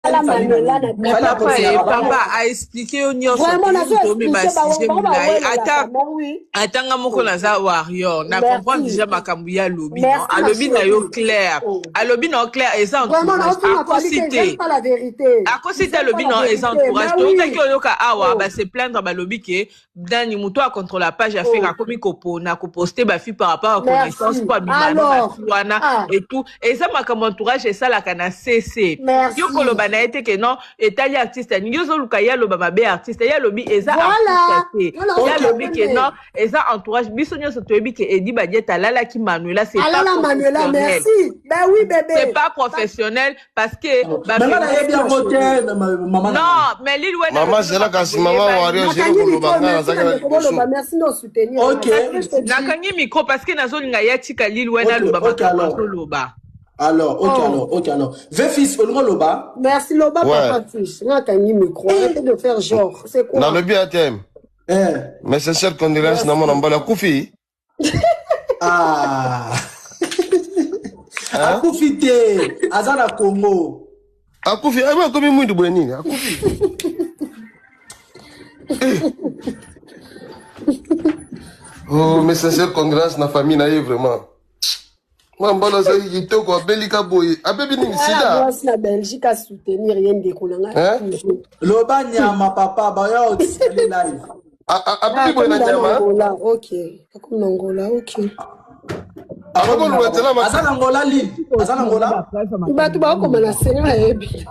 Alala Manuela na Mais papa eh, papa a expliqué yo nyonso Vraiment nazo tomema expliquer bango sujet bango molayi bawelelaka ata mais oui. ata nga moko naza warrior na comprendre Merci. déjà makambo ye alobi non Merci ma alobi na yo chérie. clair Oh. alobi na yo clair eza Vraiment entourage naofinga Fally akosi te, te j'aime pas la vérité. akosi Ils te aiment pas alobi la na yo eza vérité. entourage Mais toyokaki oui. oyoka awa Oh. base plaindre balobi ke nani moto akontrola page ya Ferre Oh. akomi kopona koposte bafi par rapport à connaissance Merci. po abima na Alors, bafi wana ah, et tout eza makambo entourage esalaka na cc yo koloba merci. na ye te ke non etali artiste aningi ozoluka ye aloba mabe ya artiste ye alobi eza Voilà. artiste te Voilà, ye on alobi ke comprend. non eza entourage biso nyonso toyebi ke Edi Badiete alalaki Manuela c'est pas Alala Manuela, professionnel merci. Ben oui, c'est bébé. pas professionnel parce que Mais nga nayebi yango te mama na ngai. non mais Lil Wayne Mama alobi zela makambo kasi mama eyebani wario zela Nakangi koloba micro, nga merci nazalaki na na ndeko boloba, liboso. merci de soutenir Ok. nga. Parce que je te dis, nakangi micro parce que nazolinga ye atika Lil Wayne Ok, aloba ok makambo alors. azoloba Alors, ok oh, alors, ok alors. Ve fils, olingo loba. merci Loba Ouais. papa fiche. Nakangi micro, arrêtez de faire genre. C'est quoi? Nalobi ATM. Eh. Mes sincères condoléances na mwana Merci. mbala akufi. Ah. Hein? Akufi te. Aza na Congo. Akufi, ayi akomi mwindu boye nini? Akufi. Eh. Oh, mes sincères condoléances na famille na ye vraiment. Mwana mbala azali kitoko abelika boye. Abebi nini Voilà, sida? mwasi na Belgique a soutenir ye ndeko na ngai Hein? toujours. Loba nyama papa, baya otisali live. Abebi Ah, boye akomi na na nyama? Angola, ok. Akomi na Angola, ok. Akomi na Akokoluka nzela Angola. Aza na Angola Lille. Aza na Angola. Bato bakoma na senga nayebi.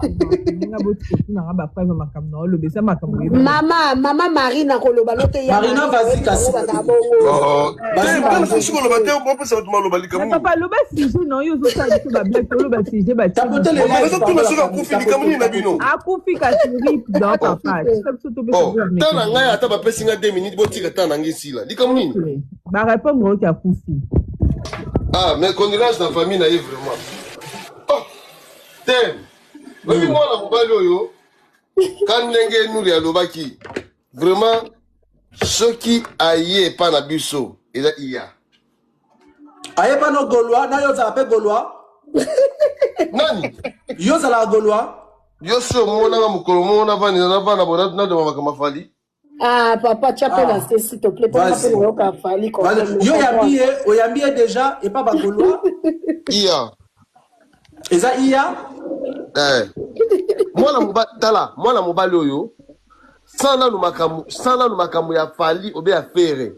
Mama, mama Marina koloba lote ya Marina Marina vas-y oyebi bango kasi. bazala bongo. Oh, te Vas-y mpona Marina. soki koloba te opesa bato maloba Mais likambo nini? papa loba sujet na yo ozosala biso bablague toloba sujet batie Tapotez le Oh, biso mais live nazotuna pardon la soki famille. akufi likambo Tapotez, nini na tapotez. bino? akufi kasi rip don Oh, papa Akufi te. tika biso topesa oh, biso ta na ngai bamekano ata bapesi ngai 2 minutes botika ta na ngai esila likambo nini? Ok barépondre oki akufi Ah, mais condoléances na famille na ye vraiment. Oh, te oyebi mwana mobali oyo ka ndenge Nuri alobaki vraiment soki aye epa na biso eza iya Ayepa no Gaulois, na yo ozala pe Gaulois. nani Yo ozala Gaulois. yo si omonaka mokolo moko navanda navanda bona nadoma makambo afali Ah, papa, tia pe na Ah. se s'il te plaît, mpo nga mpe Vas-y. nayoka Fally quand Vas-y. même, Yo comprendre. yambi ye, oyambi ye déjà et pas ba Gaulois. iya Eza iya. eh. mwana mobali tala mwana mobali oyo sans nanu makambo sans nanu makambo ya fali obe ya fere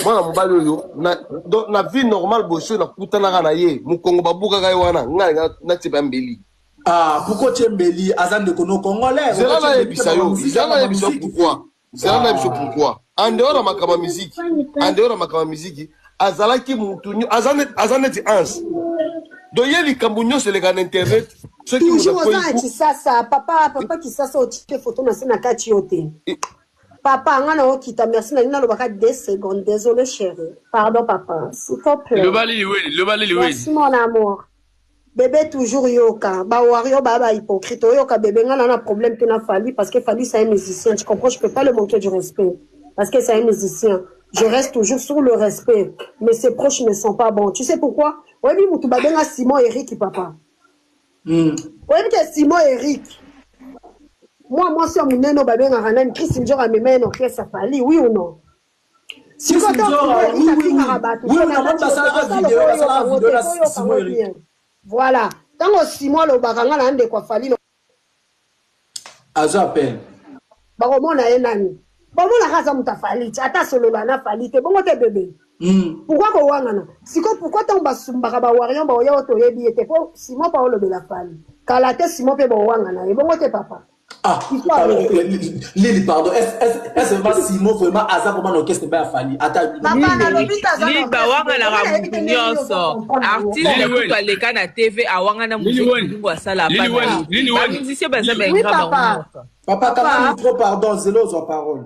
mwana mobali oyo na, donc, na vie normale boso nakutanaka na ye mokongo babukaka ye wana ngai natie ba mbeli Ah, pourquoi Tchembeli aza ndeko no congolais? zela Pourquoi Tchembeli te nayebisa ba yo musique zela aka ba nayebisa yo musique? pourquoi zela nayebisa yo Ah. pourquoi en dehors ya makambo ya miziki en dehors ya makambo ya miziki azalaki mutu aza neti anse donc ye likambo nyonso eleka na internet soki moto Toujours oza akwei na ku Kisasa, papa, papa Kisasa otie photo na se na kati yo te. Papa, nga na okita, merci na ngai nalobaka 2 secondes. Désolé chérie. Pardon papa, s'il te plaît. Loba Lili Weli, loba Lili Weli. Merci mon amour. Bébé toujours yoka. Ba wario ba ba hypocrite. Oyoka bébé nga na na problème te na Fally parce que Fally c'est un musicien. Tu comprends, je peux pas le manquer du respect parce que c'est un musicien. Je reste toujours sur le respect, mais ses proches ne sont pas bons. Tu sais pourquoi? Oyebi mutu babenga Simon Eric papa. Oyebi ke Simon Eric. Moi mwasi ya munene oyo babengaka nani Chris Njora amema ye na orchestre Fally, oui ou non? Chris Sikoyo ntango Njora, Simon oui, Eric oui, oui. afingaka bato Oui, te oui, na namoni kati yo te basalaka tosala video, oyoka basalaka yango video te na toyoka Simon yango Eric. bien. Voilà. Ntango Simon alobaka nga na ndeko afali Azo appel. bakomona ye nani? Bamonaka aza moto afali te ata asolola na afali te bongo te bebe. Pourquoi kowangana? Sikoyo pourquoi ntango basumbaka ba warrior baoya oyo toyebi ye te po Simon mpe aolobela Fally. Kala te Simon mpe bowangana ye bongo te papa. Ah, Il faut pardon, arrêter. Lili, pardon. Est-ce vraiment Simon vraiment aza vraiment na orchestre ba Fally? Ata bino. Papa nalobi te aza na Lil orchestre te. bawanganaka Nga nayebi mutu te ndenge nini nyonso ozo comprendre yango. artiste Lili kutu Weli. aleka na tv awangana Lili muziki Weli. ndungu asala Lili pa na Weli. ye Lili Weli. bamusicien baza Oui baingra bango papa. nyonso Papa kanga Papa. micro pardon, zelo ozwa parole.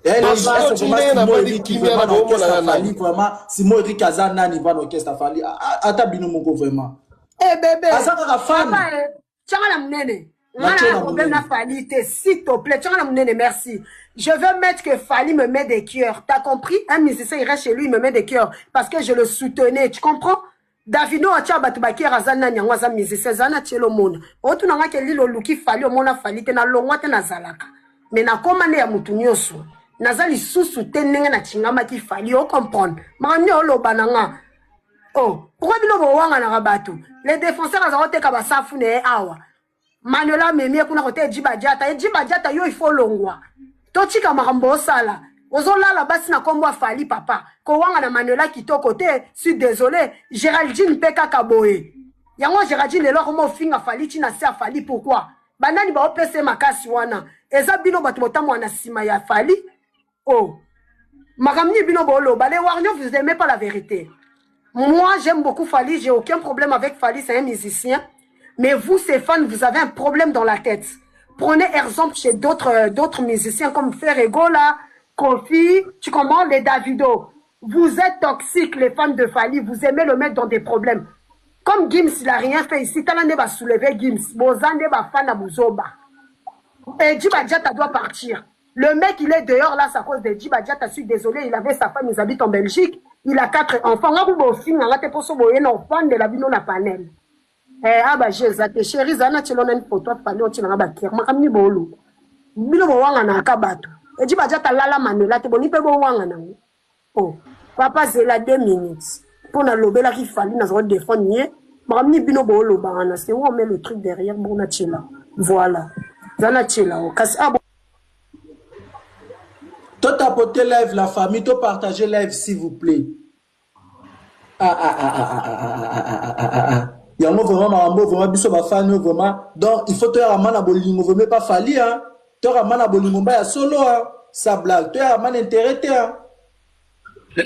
Eh, donc Lili, sikoyo est-ce ti vraiment ndenge Simon navandi Eric kimia vraiment na na orchestre bomonaka Fally nani vraiment Simon Eric aza nani vraiment na orchestre Fally? Ata bino moko vraiment. Eh bébé. Aza kaka fan. Papa eh. Tianga na munene. Na Nga tio na na problème na munene. Fally te, s'il te plaît. Tianga na munene, merci. Je veux mettre que Fally me met des cœurs. T'as compris? Un musicien, il reste chez lui, il me met des cœurs. Parce que je le soutenais. Tu comprends? Davido atia bato bakiere aza nani yango aza musicien eza na tielo omona otuna nga ke lilo oluki Fally omona Fally te nalongwa te nazalaka mais nakoma nde ya mutu nyonso naza lisusu te ndenge natingamaki Fally o comprendre makambo nde oloba na nga. Oh, pourquoi bino bowanganaka bato? Les défenseurs aza koteka basafu na ye awa. Manuela amemi ye kuna kote Edjiba Diata. Edjiba Diata yo il faut longwa. Totika makambo osala. Ozolala basi na kombo ya Fally papa. Kowangana Manuela kitoko te, suis désolé. Géraldine pe kaka boye. Yango Géraldine lelo akoma ofinga Fally ti na se ya Fally pourquoi? Banani baopesa ye makasi wana? Eza bino bato botambola na sima ya Fally? Oh. Makambo nini bino boloba? Les Warriors, vous aimez pas la vérité. Moi, j'aime beaucoup Fally, j'ai aucun problème avec Fally, c'est un musicien. Mais vous, ces fans, vous avez un problème dans la tête. Prenez exemple chez d'autres d'autres musiciens comme Ferre Gola, Kofi, tu comprends, les Davido. Vous êtes toxiques, les fans de Fally, vous aimez le mettre dans des problèmes. Comme Gims, il a rien fait ici. Tala nde ba soulever Gims. Boza nde ba fan na buzoba. Et Djiba Diatta doit partir. Le mec, il est dehors là, c'est à cause de Djiba Diatta. Je suis désolé, il avait sa femme, ils habitent en Belgique. Il a quatre enfants. Nga kubo finga, nga te poso boye na ofande la bino na panel. Eh, aba jeza te chérie zana tshelo na photo afandi otina nga ba kier. Makamni bolu. Bino bo wanga na ka bato. Et Djiba Diatta lala Manuela te boni pe bo wanga na ngo. Oh, papa zela 2 minutes. Mpo nalobelaki Fally naza kodefendre ye. Makambo nini bino boolobaka na c'est où on met le truc derrière bongo natiela. Voilà. Za natiela o. Kasi ah, To tapoter live la famille, to partager live s'il vous plaît. Ah ah ah ah ah ah ah ah ah ah ah. Yango vraiment makambo vraiment biso ba fans oyo vraiment donc il faut toyaka ma na bolingo vraiment pas Fally hein. Toyaka ma na bolingo mba ya solo hein. Sa blague. Toyaka ma na intérêt te hein.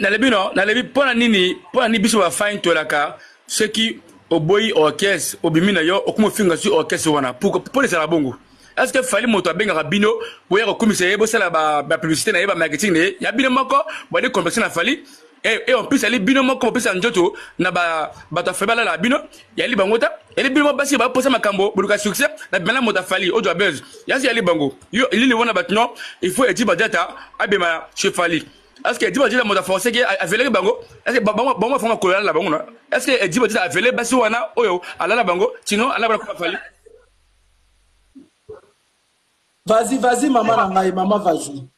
Nalobi no, nalobi mpona nini, mpona nini biso bafani tolaka soki oboyi orchestre obimi na yo okoma ofinga su orchestre wana pourquoi mpona ezala bongo? Est ce que Fally moto abengaka bino boya kokumisa ye, bosala ba, ba publicité na ye, ba marketing na ye ya bino moko bwadi complexe na Fally et en plus ali bino moko bopesa nzoto na ba bato ya Fally balala bino yali bango ta yali bino moko basi baposa makambo boluka succès na bimela moto ya Fally ozwa buzz yasi yali bango yo elili wana bato non il faut Eddy Badiata abima chez Fally. Est ce que Eddy Badiata moto aforce ke avelaki bango? Est ce que bango bango bafonga kolala na bango na? Est ce que Eddy Badiata avele basi wana oyo alala bango sinon alala bango Fally? Vas-y, vas-y maman na ngai, maman vas-y.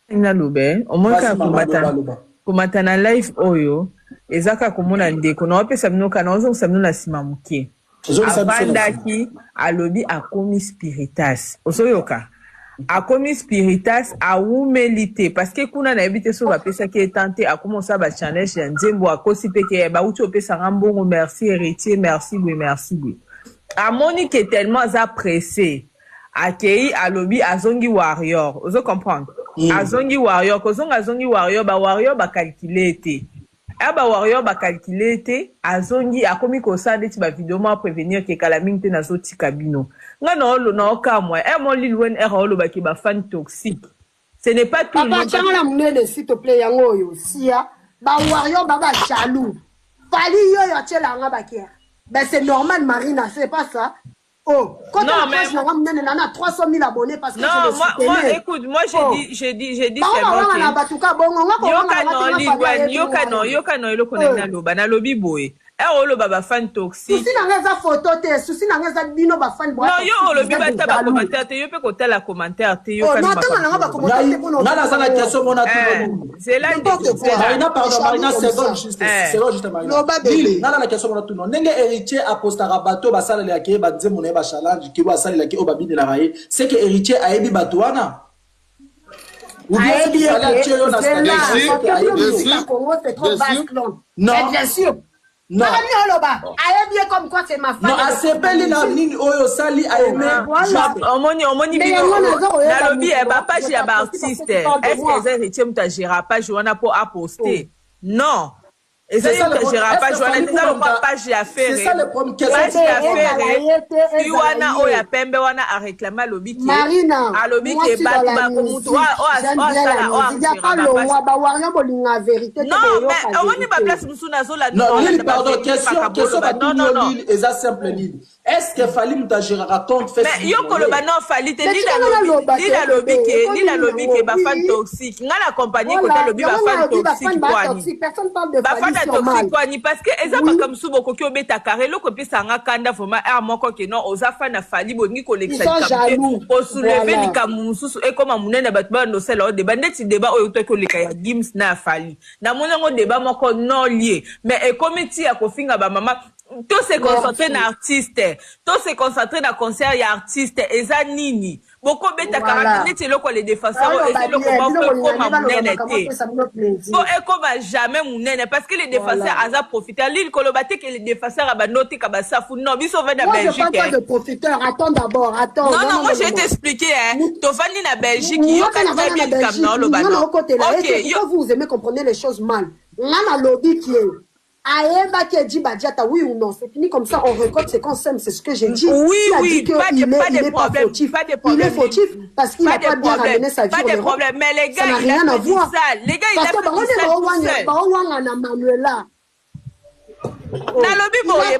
Naloba eh, omoni Vas-y kaka maman, loba komata loba. komata na live oyo eza kaka komona ndeko na opesa bino kaka naozongisa bino na nsima moke. Ozongisa biso na nsima. Avandaki alobi akomi spiritas, ozoyoka akomi spiritas awumeli te parce que kuna nayebi te so bapesaki ye temps te akoma osala ba challenge ya nzembo akosi mpe ke bauti opesanga mbongo merci héritier merci boye merci boye amoni ke tellement aza pressé akei alobi azongi warrior ozo comprendre azongi warrior kozonga azongi warrior ba warrior bacalcule te aya ba warrior bacalcule te azongi akomi kosala neti ba video moko prévenir ke kala mingi te nazotika bino nga naokamwa e mo Lil Wayne ere olobaki ba fan toxique ce n'est pas tout le Papa monde. tianga na munene s'il te plaît yango oyo sia ba warrior ba ba jaloux. Fally yoyo atiela nga ba kier. Ben c'est normal Marina, c'est pas ça. Oh, quand Non, on mais- page na nga munene na na 300 000 abonnés parce que Non, je le moi, moi, soutenais. écoute, moi, j'ai Oh. dit, j'ai dit, j'ai dit Bango seulement bawanga na que batuka bongo nga kowanga yoka na nga no te nga Lil Fally Wayne, ayebi yoka no, ngai. yoka no eloko Oh. na naloba, nalobi boye. Ere oloba ba fan toxique. Souci na nga eza photo te, souci na nga eza bino ba fan Non, yo olobi bata ba commentaire te, yo pe kotala commentaire te, Oh, yoka non, no attends, na nga ba makambo. commentaire Ngai te mpona ngai naza na question mona Eh, tuna. zela N'importe ndeko, quoi. zela. Marina, pardon, Jaloux Marina, comme seconde ça. juste, Eh. seconde juste, Marina. Loba bébé. Lili, nana na question mona tuna. Ndenge héritier apostaka bato basalelaka ye banzembo na ye ba challenge, ke basalelaka ye oyo babinelaka ye. C'est que héritier ayebi bato wana. Ou bien Ayebi soki Fally ye atie yo na zela, statut, Bien parce sûr, que bino ayebi bien yo. musique ya sûr, Congo c'est trop bien basse sûr. clone. Non. Mais bien sûr. Non. Kaka bino oloba, ayebi ye comme quoi c'est ma fan. Non, asepeli na nini oyo osali aime Voilà. juste. Omoni omoni Mais bino yango naza koyeba nalobi mutu, eh, ba page je ya ba t'apprécie parce que artiste tu parles de est-ce que moi. eza héritier moto agéra page wana mpo aposte? Non, eza C'est ye ça le moto problème. agéra Est-ce page que wana Fally te, eza Ipupa lokwa moto- page ya C'est ça Ferre le problème. Question page ya Ezala Ferre ye te, fi ezala wana ye. oyo ya pembe wana aréclame alobi ke Marina, alobi moi ke je suis dans bato la bakomutu musique. J'aime bien oyo asala la oyo musique. Y a agéra pas ba page longwa, ba warrior bolinga vérité te non mais boyoka omoni vérité. ba place mosusu nazolanda Non, Lili, naolanda pardon, ba vérité question, makambo question oloba non batuni non yo non Lili, eza simple Lili. Est ce que Fally mutu a geraka compte Facebook? Mais yo koloba non Fally te Lila alobi ke Lila alobi ke ba fan toxique nga na compagnie kota alobi ba fan toxique kwani ba fan toxique kwani parce que eza makambo mosusu bokoki obeta carré eloko epesa nga kanda vraiment heure moko ke non oza fan na Fally bolingi kolekisa likambo te kosouleve likambo mosusu ekoma monene bato banda osala yo débat ndeti débat oyo toki oleka ya Gims na ya Fally namoni yango débat moko non lié mais ekomi ti ya kofinga ba mama. To se concentrer na artiste, to se concentrer na concert ya artiste eza nini? Boko beta voilà. Karate neti eloko le défenseur oyo eza eloko moko ekoma munene te. Po ekoma jamais munene parce que le défenseur voilà. Aza profiteur. Lille koloba te que le défenseur abandi oteka ba safu. Non, biso vanda na Belgique. Moi je parle pas de profiteur. Attends d'abord, attends. Non non, moi je vais t'expliquer hein. Tovandi na Belgique, yo ka très bien likambo na oloba non. OK, yo vous aimez comprendre les choses mal. Nga na lobi qui Ayebaki Eddy Badiata oui ou non? C'est fini comme ça on recote ce qu'on sème c'est ce que j'ai dit. Oui Qui a oui, dit que pas de, il est, pas il de est pas problème, fautif? pas de Il est problème. fautif parce qu'il Pas n'a de pas bien problème, ramené sa vie pas en de Europe. problème. Mais les Ça gars, n'a il a rien à fait du voir. sale. Les gars, il Parce a que fait bango du nde sale tout baowanga seul. baowanga na Manuela. Oh. Nalobi Il a boye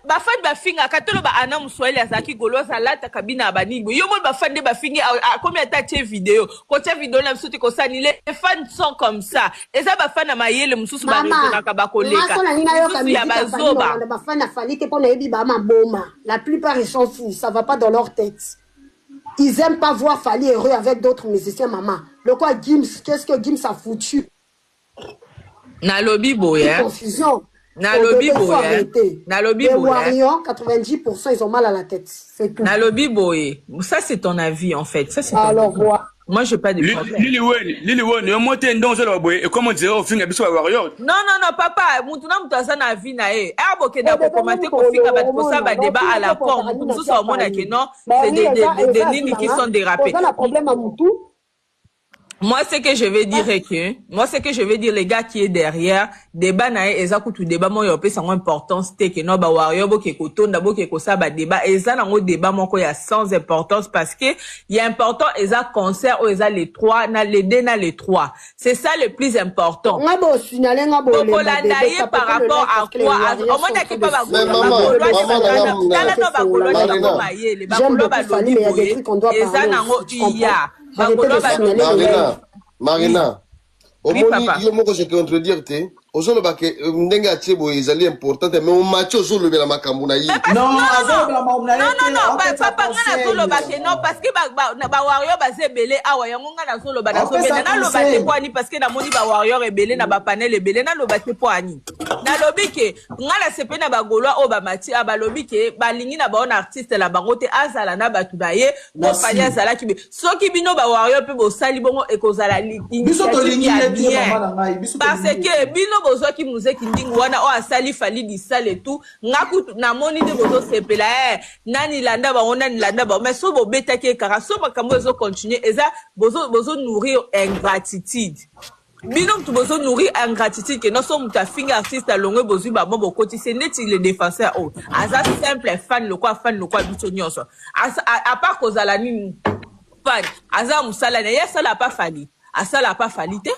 bafani bafingaka toloba ana moswahili azalaki gauloise alataka bina ya banini boye yo moni bafani nde bafingi akomi ata atie video kotia video na biso te kosani les fans sont comme ça eza bafani ya mayele mosusu Mama, baresonaka nga bakoleka so nalingi nayoka misusu ya musique ya Fally bazoba nalanda ba fan ya Fally te mpo nayebi ba maboma. La plupart ils sont fous, ça va pas dans leur tête. Ils aiment pas voir Fally heureux avec d'autres musiciens, maman. Le quoi Gims, qu'est-ce que Gims a foutu? Nalobi boye hein. Confusion. Nalobi Au bébé, faut boye hein. arrêter. Nalobi Les boye hein. Warriors, 90%, ils ont mal à la tête. C'est tout. Nalobi boye. Ça c'est ton avis en fait. Ça c'est ton Alors avis. voilà. Moi j'ai pas de problème. Lili Wayne, Lili Wayne, yo mote ndongo zolo boye et comment dire ofinga biso ba warrior. Non non non papa, mutu na mutu aza na vie na ye. Eh bokenda Eh, bébé, kokomate nini kofinga koloba, bato kosala omona. ba débat Donc, à la il faut con. qu'on Mutu parle mosusu na aomona ke Fally. non, Ben c'est oui, des eza des des eza nini qui avis sont dérapés. Oza na problème ya mutu. Moi, ce que je vais dire est que, moi, ce que je vais dire, les gars qui est derrière, débat na ye, eza kutu débat moko opesa yango importance te que non, ba warrior boke kotonda, boke kosala ba débat, eza nango débat moko ya sans importance parce que ya important eza concert oyo eza les trois, na les deux na les trois. C'est ça le plus important. Nga bo signaler nga bo lemba Tokolanda bébé, ye tapoter par le rapport like à parce que les quoi? Warriors sont en Omonaki train pa de ba Mais Gaulois, maman, ba Gaulois maman, nde nanga, bakana, tala no ba Gaulois nde Marina. bakoma yele, ba J'aime Gaulois beaucoup balobi Fally, mais il y a des boye, trucs qu'on doit eza parler nango aussi, tu comprends? iya. Arrêtez Ba de Gaulois signaler balobi le boye. live. Marina, Marina. Oui, Omoni papa. yo moko je contredire te. Ozoloba ke ndenge atie boye ezali importante mais omatie ozolobela makambo na ye. Mais parce, Non, non, non, azolobela makambo na ye non, non, te, non, ba, apesa papa, nga conseil. nazoloba ke non, parce que ba, ba, na, ba warrior baza ebele awa, yango nga nazoloba, Apesa nazobenda, naloba te conseil. po ani, parce que namoni ba warrior ebele na ba panel ebele, naloba te po ani. Nalobi ke, nga nasepeli na ba Gaulois oyo bamati, ah, balobi ke, balingi na bango na artiste na bango te, azala na bato na ye, po Merci. Fally azalaki be. Soki bino ba warrior pe bosali bongo, ekozala li, Biso initiative tolingi ya ye te, bien. mama na ngai, biso Parce tolingi ye que te. bino bozwaki muzeki ndingu wana oyo asali Fally disale et tout, nga kutu namoni nde bozosepela, eh, nani landa bango, nani landa bango, mais so bobetaki ekara, so makambo ezo continuer, eza bozo, bozo nourrir ingratitude. Bino mutu bozo nourrir ingratitude ke non so mutu afinga artiste alongwe bozwi bango bokotisi neti le défenseur oyo aza simple fan lokwa fan lokwa biso nyonso. Asa, a part kozala nini fan, aza mosala na ye, asala pa Fally, asala pa Fally te.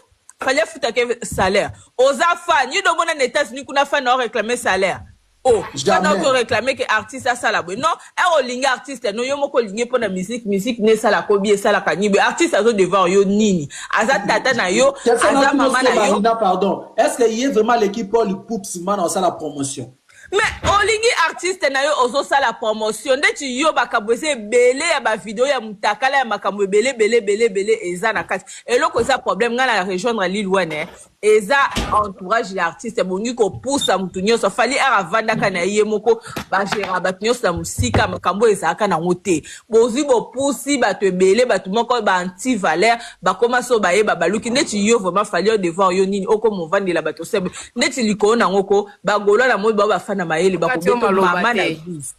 Fally afutaka salaire. Oza fan, yo domona na États-Unis kuna fan na réclamer salaire. Oh, fan Jamais. na réclamer que artiste asala boye. Non, er olingi artiste no yo moko olingi mpona musique, musique ne esala kobi esalaka nini boye. Artiste azo devoir yo nini? Aza tata na yo, Question aza na mama na yo. Marina, pardon. Est-ce qu'il y a vraiment l'équipe Paul Poups man la promotion? Mais olingi artiste na yo ozosala promotion ndeti yo makambo eza ebele ya bavideo ya mutakala ya makambo ebele ebele ebele ebele eza na kati eloko eza problème ngai na rejoindre Lil Wayne eh. Eza entourage ya artiste bongi kopusa mutu nyonso Fally ara avandaka na ye moko bagera bato nyonso na mosika makambo ezalaka nango te bozwi bopusi bato ebele bato moko ba anti valeur bakoma so bayeba baluki ndeti yo vraiment Fally devoir yo nini okoma ovandela bato sebe ndeti likolo nango ko bagolwa na moi bao bafana mayele Kati yo bakobeta maloba mama na te. 12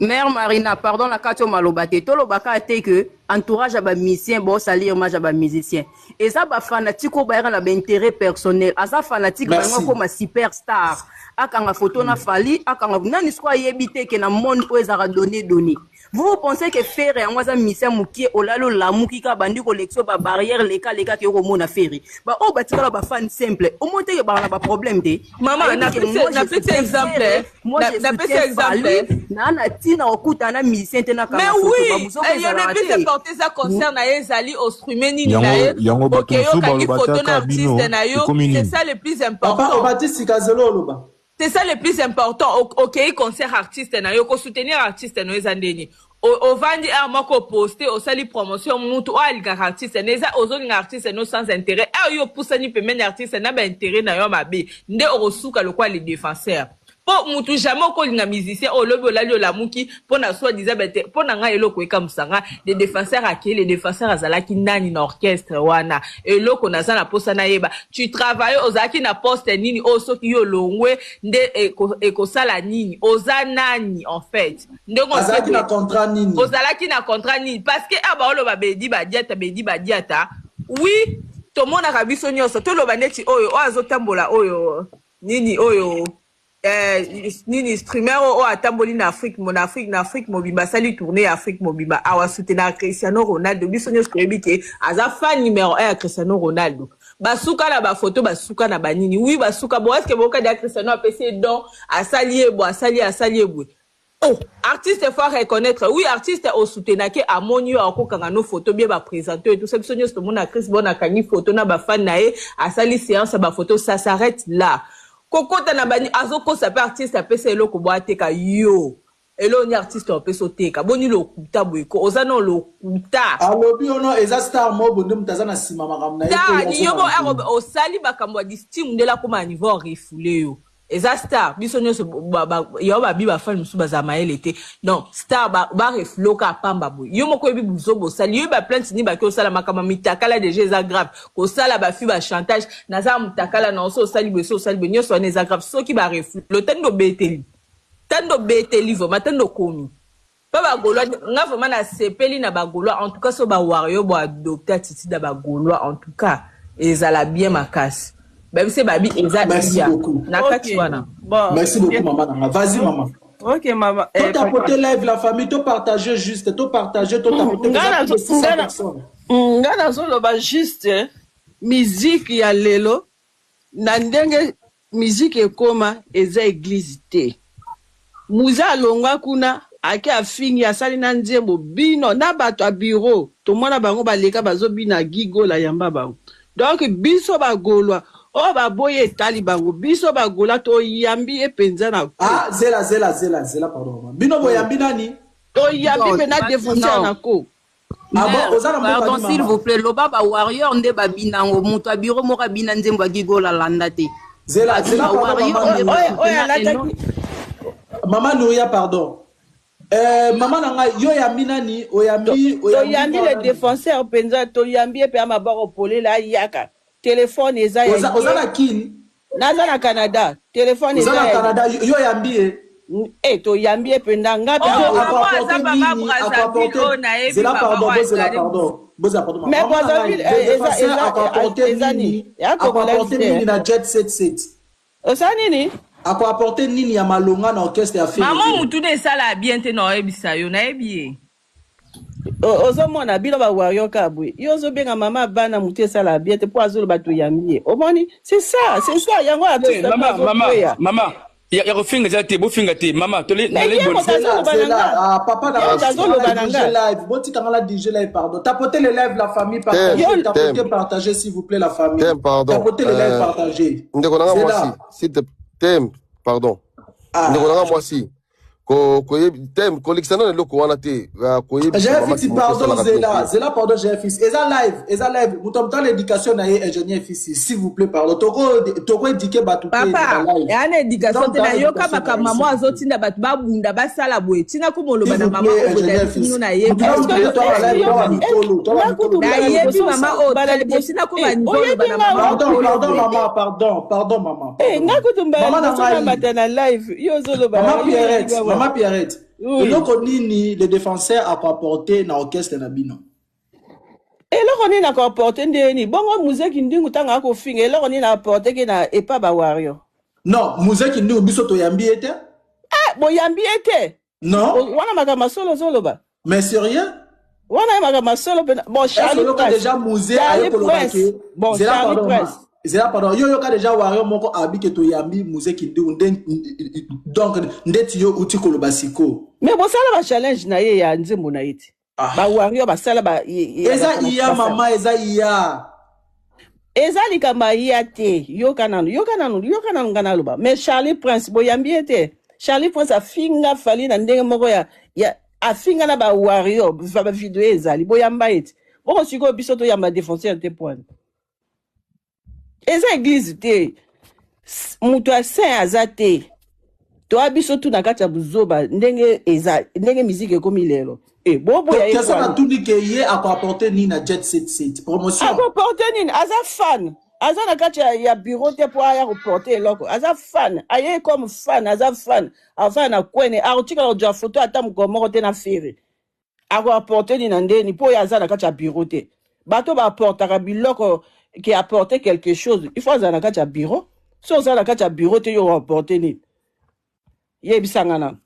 Mère Marina, pardon, na kati yo maloba te. Tolobaka te que Entourage ya ba musiciens bo salir image ya ba musiciens. Eza ba fanatique oyo bayaka na ba intérêt personnel. Aza fanatique Merci. bango akoma superstar. Akanga photo na Fally, akanga nani siko ayebi te ke na monde oyo ezalaka donné donné. Vous vous pensez que Ferre yango aza musicien mukie olali olamuki kaka bandi kolekisa yo ba barrière leka leka ke okomona Ferre. Ba oyo batikala ba fan simple, omoni te ke baka na ba problème te. Mama, Ayebi ke napesi moi je napesi soutiens exemple, Ferre, moi na je napesi soutiens exemple. Fally, naa na ntina kokutana na musicien te Mais nakanga photo oui, babuzoka eh, yo ezalaka depuis te. se porter sa concert na ye ezali ostrume nini na Yango ye yango bato okei mosusu okangi baloba photo na kaka bino artiste na yo, ekomi c'est nini? ça le plus Papa important. obati sikazelo oloba. C'est ça le plus important. Okei concert artiste na yo, kosoutenir artiste na yo eza ndeni. Ovandi aire moko oposte, osali promotion mutu oyo alingaka artiste na eza ozolinga artiste na yo sans intérêt. Aire yo opusani pembeni ya artiste na ba intérêt na yo mabe, nde okosuka lokola le défenseur. Po mutu jamais okolinga musicien oyo olobi olali olamuki mpo na soi disant bete mpo na ngai eloko ekamwisa nga le défenseur akei le défenseur azalaki nani na orchestre wana eloko naza na posa nayeba tu travaille ozalaki na poste nini oyo soki yo olongwe nde ekosala nini oza nani en fait ndenge Azalaki na contrat nini? Ozalaki na contrat nini parce que awa baoloba bedi badiata bedi badiata oui tomonaka biso nyonso toloba neti oyo oyo azotambola oyo nini oyo eh, nini streamer oyo atamboli na Afrique mo na Afrique na Afrique mobimba asali tournée ya Afrique mobimba awa soutenaka Cristiano Ronaldo biso nyonso toyebi ke aza fan numéro 1 ya Cristiano Ronaldo basuka na bafoto basuka na banini oui basuka bo est-ce que bokadi ya Cristiano apesi ye don asali ye bo asali ye asali ye boye. Oh artiste faut reconnaître oui artiste o soutenake amoni yo akokanga no photo bien ba présenter et tout ça biso nyonso tomona Chris Brown akangi photo na ba fan na ye asali séance ya ba photo ça s'arrête là kokota na bani azokosa pe artiste apesa eloko bo ateka yo eloko ni artiste apesa oteka boni lokuta boye ko oza no lokuta Alobi ono eza star mobo nde moto aza na nsima makambo na ye star mpo ye ni yo bo azonga na osali makambo ya distime ndela akoma na niveau refoulé yo eza star biso nyonso yo babi bafani mosusu bazala mayele te non star bareflo kaka pamba boye yo moko oyebi buzoba osali yo baplainte nini baki osala makambo ya mitakala deja eza grave kosala bafi bachantage naza motakala na oso osali boye so osali boye nyonso wana eza grave soki bareflo tandi obeteli tandi obeteli vraiment tandi okomi pa bagaulois nga vraiment nasepeli na bagaulois en tout cas so bawario bo adopte attitude ya bagaulois en tout cas ezala bien makasi babise babi eza Merci iya beaucoup. na kati Ok. wana. Bon. Merci beaucoup, maman nanga. Vas-y, maman. Ok, maman. To Eh, papa. tapoter live la famille, to partager juste, to partager, to tapoter. Nga Vous êtes plus de 600 personnes. Nga nazoloba juste miziki ya lelo na ndenge miziki ekoma eza église te. Muza alongwa kuna ake afingi asali na nzembo bino na bato ya bureau tomona bango baleka bazobina gigola yamba bango. Donc biso bagolwa oyo baboyi etali bango biso bagola toyambi ye mpenza na ko. Ah, zela, zela, zela, zela, pardon, maman. Bino boyambi nani? Toyambi Non, mpe na défenseur non. na ko. Ah bon, oza na mboka Pardon, ni s'il mama? vous plaît, loba ba warrior nde babina yango moto ya bureau moko abina nzembo ya Gigola alanda te. Zela, Bato zela, ba pardon, warrior maman nde Nouria. Oyo oyo basoutenaka eno. alataki Maman Nouria, pardon. Maman nanga, yo yambi nani? Oyambi, oyambi toyambi le nani? défenseur mpenza toyambi ye mpe ya maboko polela ayaka telefone eza ya Oza, oza ye na Kin, naza na Canada telefone oza eza na ya Canada, yo yambi ye. e toyambi ye mpenza nga mpe Oh, Siko mama akoapporte aza mama nini? Brazzaville Akoapporte oyo nayebi zela mama pardon, oyo bozela azali pardon. Bozela pardon. Mais Maman nanga, Brazzaville le eza défenseur eza akoapporte eza nini nini? ya congolaise Akoapporte te nini na Jet 77? osa nini Akoapporte nini ya malonga na orchestre ya mama Ferre? mutu nde esala bien te na oyebisa yo nayebi ye Ozomona bino bawario kaka boye yo ozobenga mama bana motu esala bien te mpo azoloba toyambi ye omoni c'est ça, c'est ça yango Eh, artiste mpe mama mama azokweya mama ya kofinga eza te bofinga te mama tole me ye moto Zela, azoloba na zela, nga ah, papa ye nanga, moto botikanga azoloba la na DJ nga live, botikanga la DJ live, pardon. Tapotez le live, la famille, Tem, partagez, yo tapotez, tem, partagez, s'il vous plaît, la famille. tem, pardon. Tapotez le live, partagez. Ndeko nanga mwasi, Zela, s'il te tem, pardon. Ndeko nanga ah. mwasi, ko koyebi tem kolekisa nano eloko wana te, ah, koyebisa mama GFX, ke moto pardon, esalaka bien Zela, te. Zela, pardon, GFX. Eza live, eza live. Muto muto l'éducation na ye, ingénieur fils, s'il vous plaît, pardon. Toko, toko éduquer batu te papa na live. eya na éducation Muto te muto nayoka l'éducation na makambo ye, mama s'il vous plaît. azotinda bato babunda basala boye ntina S'il komoloba na vous mama plaît, oyo ingénieur botalisi fils. bino nayebi Mutu na est-ce mutu que te toa est-ce live, yo toa mikolo, toa nga mikolo, kutu mbala nayebi liboso mama oyo mbala très bien liboso ntina koma eh, niveau oloba oyebi na nga mama Pardon, okolo pardon, boye maman, pardon, pardon, maman, Eh, pardon, nga maman. kutu mbala Maman liboso na ngai, nambata na live yo ozoloba na maman nga yo oyebi Pierrette, nga maman wapi Pierrette. oui Eloko nini le défenseur akoapporte na orchestre na bino? Eloko nini ako apporter ndenge nini? Bongo Mzee Kindingu tango akofinga eloko nini apporter ke na epa ba warrior? Non, Mzee Kindingu biso toyambi ye te. Ah, boyambi ye te? Non. Wana makambo ya solo ozoloba? Mais sérieux? Wana ye makambo ya solo pena. Bon, Charlie Est-ce Prince. déjà Mzee aye Charlie koloba Prince. ke Bon, Zela Charlie pardon, Prince. Zela pardon, yo yoka déjà warrior moko abi ke toyambi Mzee Kindingu nde donc ndeti yo uti koloba siko. Mais bosala ba challenge na ye ya nzembo na ye te. Ah. Ba warrior basala ba Eza iya mama, eza iya. Eza likambo ya iya te. Yoka nanu, yoka nanu, yoka nanu nga naloba. Mais Charlie Prince boyambi ye te. Charlie Prince afinga Fally na ndenge moko ya ya afinga na ba warrior ba ba video ezali boyamba ye te. Boko sikoyo biso toyamba défenseur te point. Eza eglise te. Moto ya saint aza te. Toa biso tu na kati ya buzoba ndenge eza ndenge musique ekomi lelo. E boboya ye Question kwani. natuni ke ye ako apporter nini na Jet Set Set promotion. Ako apporter nini? Aza fan. Aza na kati ya, ya bureau te po aya ko porter eloko. Aza fan. Aye comme fan, aza fan. Afana na kwene, akotikala kozwa photo ata mokolo moko te na Ferre. Ako apporter nini na ndeni po ye aza na kati ya bureau te. Bato ba apportaka biloko ke apporter quelque chose, il faut azala na kati ya bureau. So oza na kati ya bureau te yo apporter nini? Yebisa nga nanu.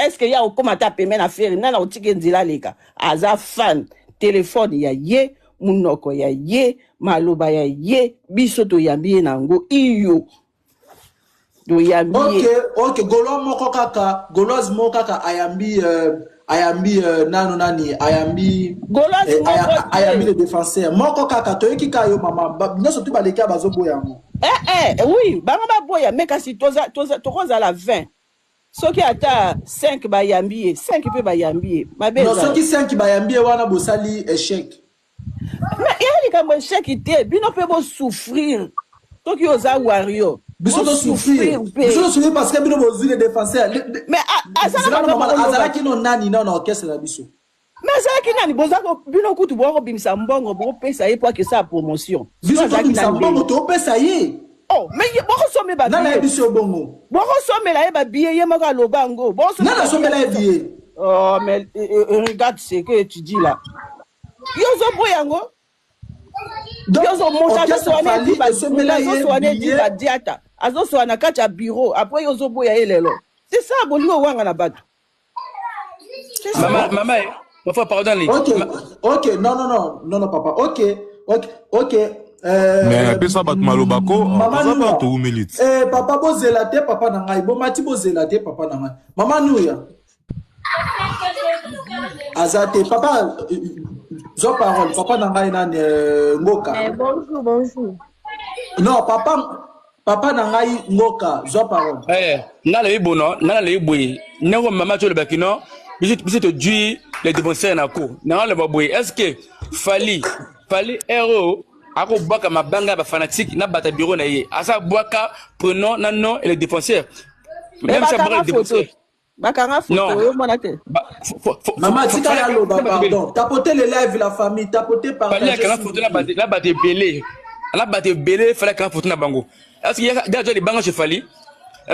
Est ce que ye akokoma ata pembe na Ferre? Nani akotika ye nzela aleka? Aza fan. Telephone ya ye, munoko ya ye, maloba ya ye, biso toyambi ye na yango iyo. Toyambi Ok, ye. ok, Gaulois moko kaka, Gauloise moko kaka ayambi euh, ayambi euh, nano nani, ayambi Gauloise eh, aya, moko te. ayambi le défenseur. Moko kaka toyoki ka yo mama, ba, nyonso tu baleki bazoboya yango. Eh eh oui, bango baboya mais kasi toza toza tokozala 20. Soki ata 5 bayambi ye, 5 pe bayambi ye. Mabe Non, eza. soki 5 bayambi ye wana bosali échec. Mais ya likambo échec te, bino pe bo souffrir. Soki oza warrior, Biso bo to souffrir. souffrir pe. Biso to souffrir parce que bino bozwi le défenseur. Mais aza na Zela makambo mama koloba. azalaki no nani na na orchestre na biso. Mais azalaki nani? Boza ko bino kutu boza kobimisa mbongo bopesa ye po akesa promotion. Biso Azalaki tobimisa nani mbongo ndenge? topesa ye. Oh, mais ye bokosomela ba Nani billet. ayebi biso bongo? Bokosomela ye ba billet ye moko aloba yango. Bokosomela Nani asombela ye billet? Oh, mais regarde ce que tu dis là. Yo ozoboya yango? Donc, Yo ozo moto orchestre azosoana Fally edi ba esombela moto ye azosoana edi billet. ba diata. Azosoana na kati ya bureau. Après yo ozoboya ye lelo. C'est ça bolingo owanga na bato. C'est ça. Maman, maman, ma foi, pardon. Ok, ok, non, non, non, non, non, papa. Ok, ok, ok. Mais apesa bato maloba ko, Mama toza Nuya. bato toumeli ti. Eh, papa bozela te, papa na ngai. Bomati bozela te, papa na ngai. Mama Nuya. Aza te, papa, zwa parole, papa na ngai nani, Ngoka. Eh, bonjour, bonjour. Non, papa, papa na ngai Ngoka, zwa parole. Eh, nga na bono, nga na boye. Nengo mama to le bakino, biso biso to dui les défenseurs na ko. Na le boye. Est-ce que Fally, Fally héros ako bwaka mabanga ba fanatique na bata bureau na ye. Asa bwaka prénom na nom et les défenseurs. Mais Même ça bakanga bwaka les photo. défenseurs. Bakanga photo, Non. yo mona te. Maman, tika ya loba, pardon. Tapotez les lives, la famille. Tapotez, Fally partagez. akanga s'il photo vous na plaît. bate na bate belé. Na bate belé, fallait akanga photo na bango. Est-ce qu'il y a déjà des banga chez Fally?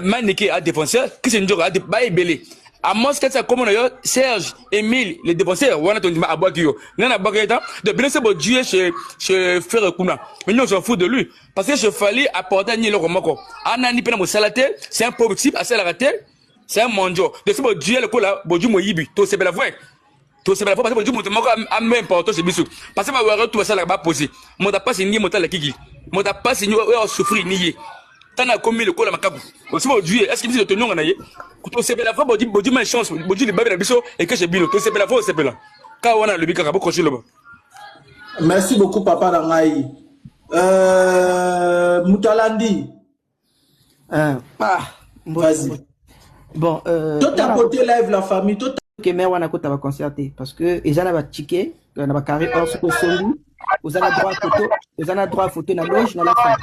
Manike a défenseur, Christian Ndioko a ba ebele. À moins que ça comme yo Serge, Emile, les défenseurs, wana to ndima abwaki yo. Nana abwaki eta, de bien c'est beau Dieu chez chez Frère Kuna. Mais nous on s'en fout de lui parce que chez Fally apporter ni eloko moko. Anani pena mosala te, c'est un pauvre type asalaka te, c'est un mondio. De ce beau Dieu le kola, beau Dieu moyibi, to c'est la vraie. To c'est la vraie parce que beau Dieu moto moko a même important chez biso. Parce que ba wara tout basala ba poser. Moto pasi ni moto la kiki. Moto pasi ni oyo souffrir ni ye. Tana komi lokola makabu. Osi bo Dieu, est-ce que biso to nyonga na ye? To sepela fa bo di bo di ma chance, bo di libabe na biso et que chez bino. To sepela fa sepela. Ka wana lobi kaka bo koshi loba. Merci beaucoup papa na ngai. Mutalandi. Vas-y. Bon, Toi tapoter live la famille, toi que mais wana kota ba concert te parce que eza na ba ticket na ba carré or soko songi, oza na droit photo, oza na droit photo na loge na la fin.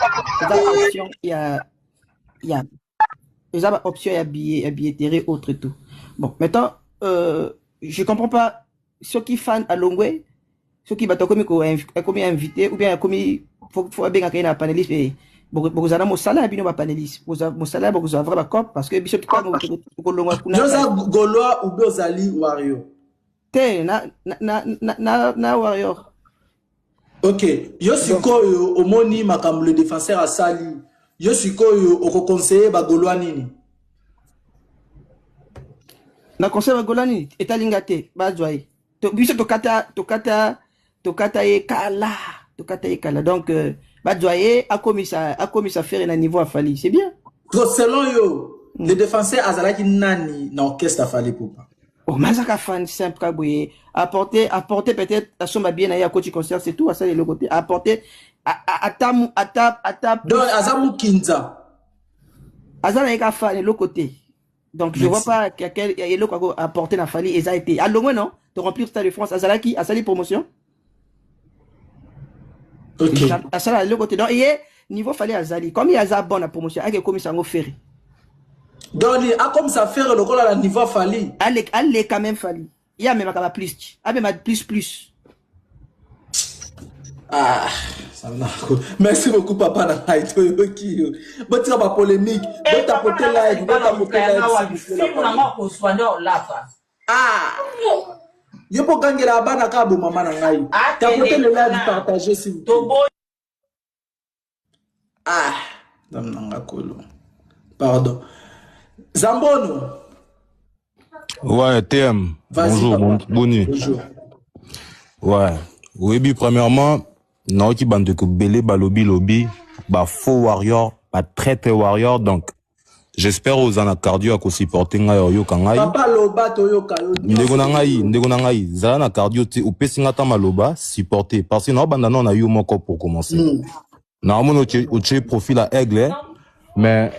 Eza option ya ya eza ba option ya billet, ya billetterie autre tout. Bon, maintenant je comprends pas ceux qui fan à Longwe, ceux qui bato komi ko komi invité ou bien komi faut faut benga na panéliste et bokozala mosala ya bino ba panéliste. Boza mosala bokozala vrai ba cop parce que biso tutango kolongwa kuna. Josa Gaulois ou Bozali Warrior. Te na na na na na, na Warrior. Ok, yo sikoyo omoni makambo le défenseur asali, yo sikoyo okoconseille bagolois nini? Na conseil bagolois nini? Etali nga te, bazwa ye. Biso tokata tokata tokata ye kala, tokata ye kala. Donc euh, bazwa ye akomisa akomisa Ferre na niveau afali, c'est bien. Donc selon yo, le défenseur azalaki nani na orchestre Fally Ipupa? Oh, mais azaka fan simple kaka boye, apporter apporter peut-être asomba bien na ye akoti concert, c'est tout, asali eloko te, apporter ata ata ata. Donc aza mukinza. Aza na ye ka fan, eloko te. Donc je vois pas quel eloko ako apporter na Fally eza été. Alongwe non, to remplir Stade de France, azalaki asali promotion. OK. Asala eloko te. Donc ye niveau Fally azali, comme il aza bon na promotion, ake komisa yango Ferre. Donc akomisa Ferre lokola na niveau Fally. Ale ale quand même Fally. Ye amemaka ba plus, amema plus plus. Ah, ça va. Merci beaucoup papa na ngai toyoki yo. Botika ba polémique, botapote live, botapote live s'il vous plaît. Ah! Yo po gangela bana ka bo mama na ngai. Tapote le live, partagez s'il vous plaît. Ah, dame nanga kolo. Pardon. Zambono. Ouais, TM. Vas-y, Bonjour, papa. bon, bonne nuit. Bonjour. Ouais. Oui, premièrement, naoki bandeko belé balobi lobi, ba faux warrior, ba traître warrior, donc j'espère oza na cardio ya kosupporte ngai oyoka ngai. Papa loba toyoka yo. Ndeko na ngai, ndeko na ngai, zala na cardio te, opesi nga ata maloba, supporter parce que naobanda nao na yo moko pour commencer. Naomona otie otie profil ya aigle, mais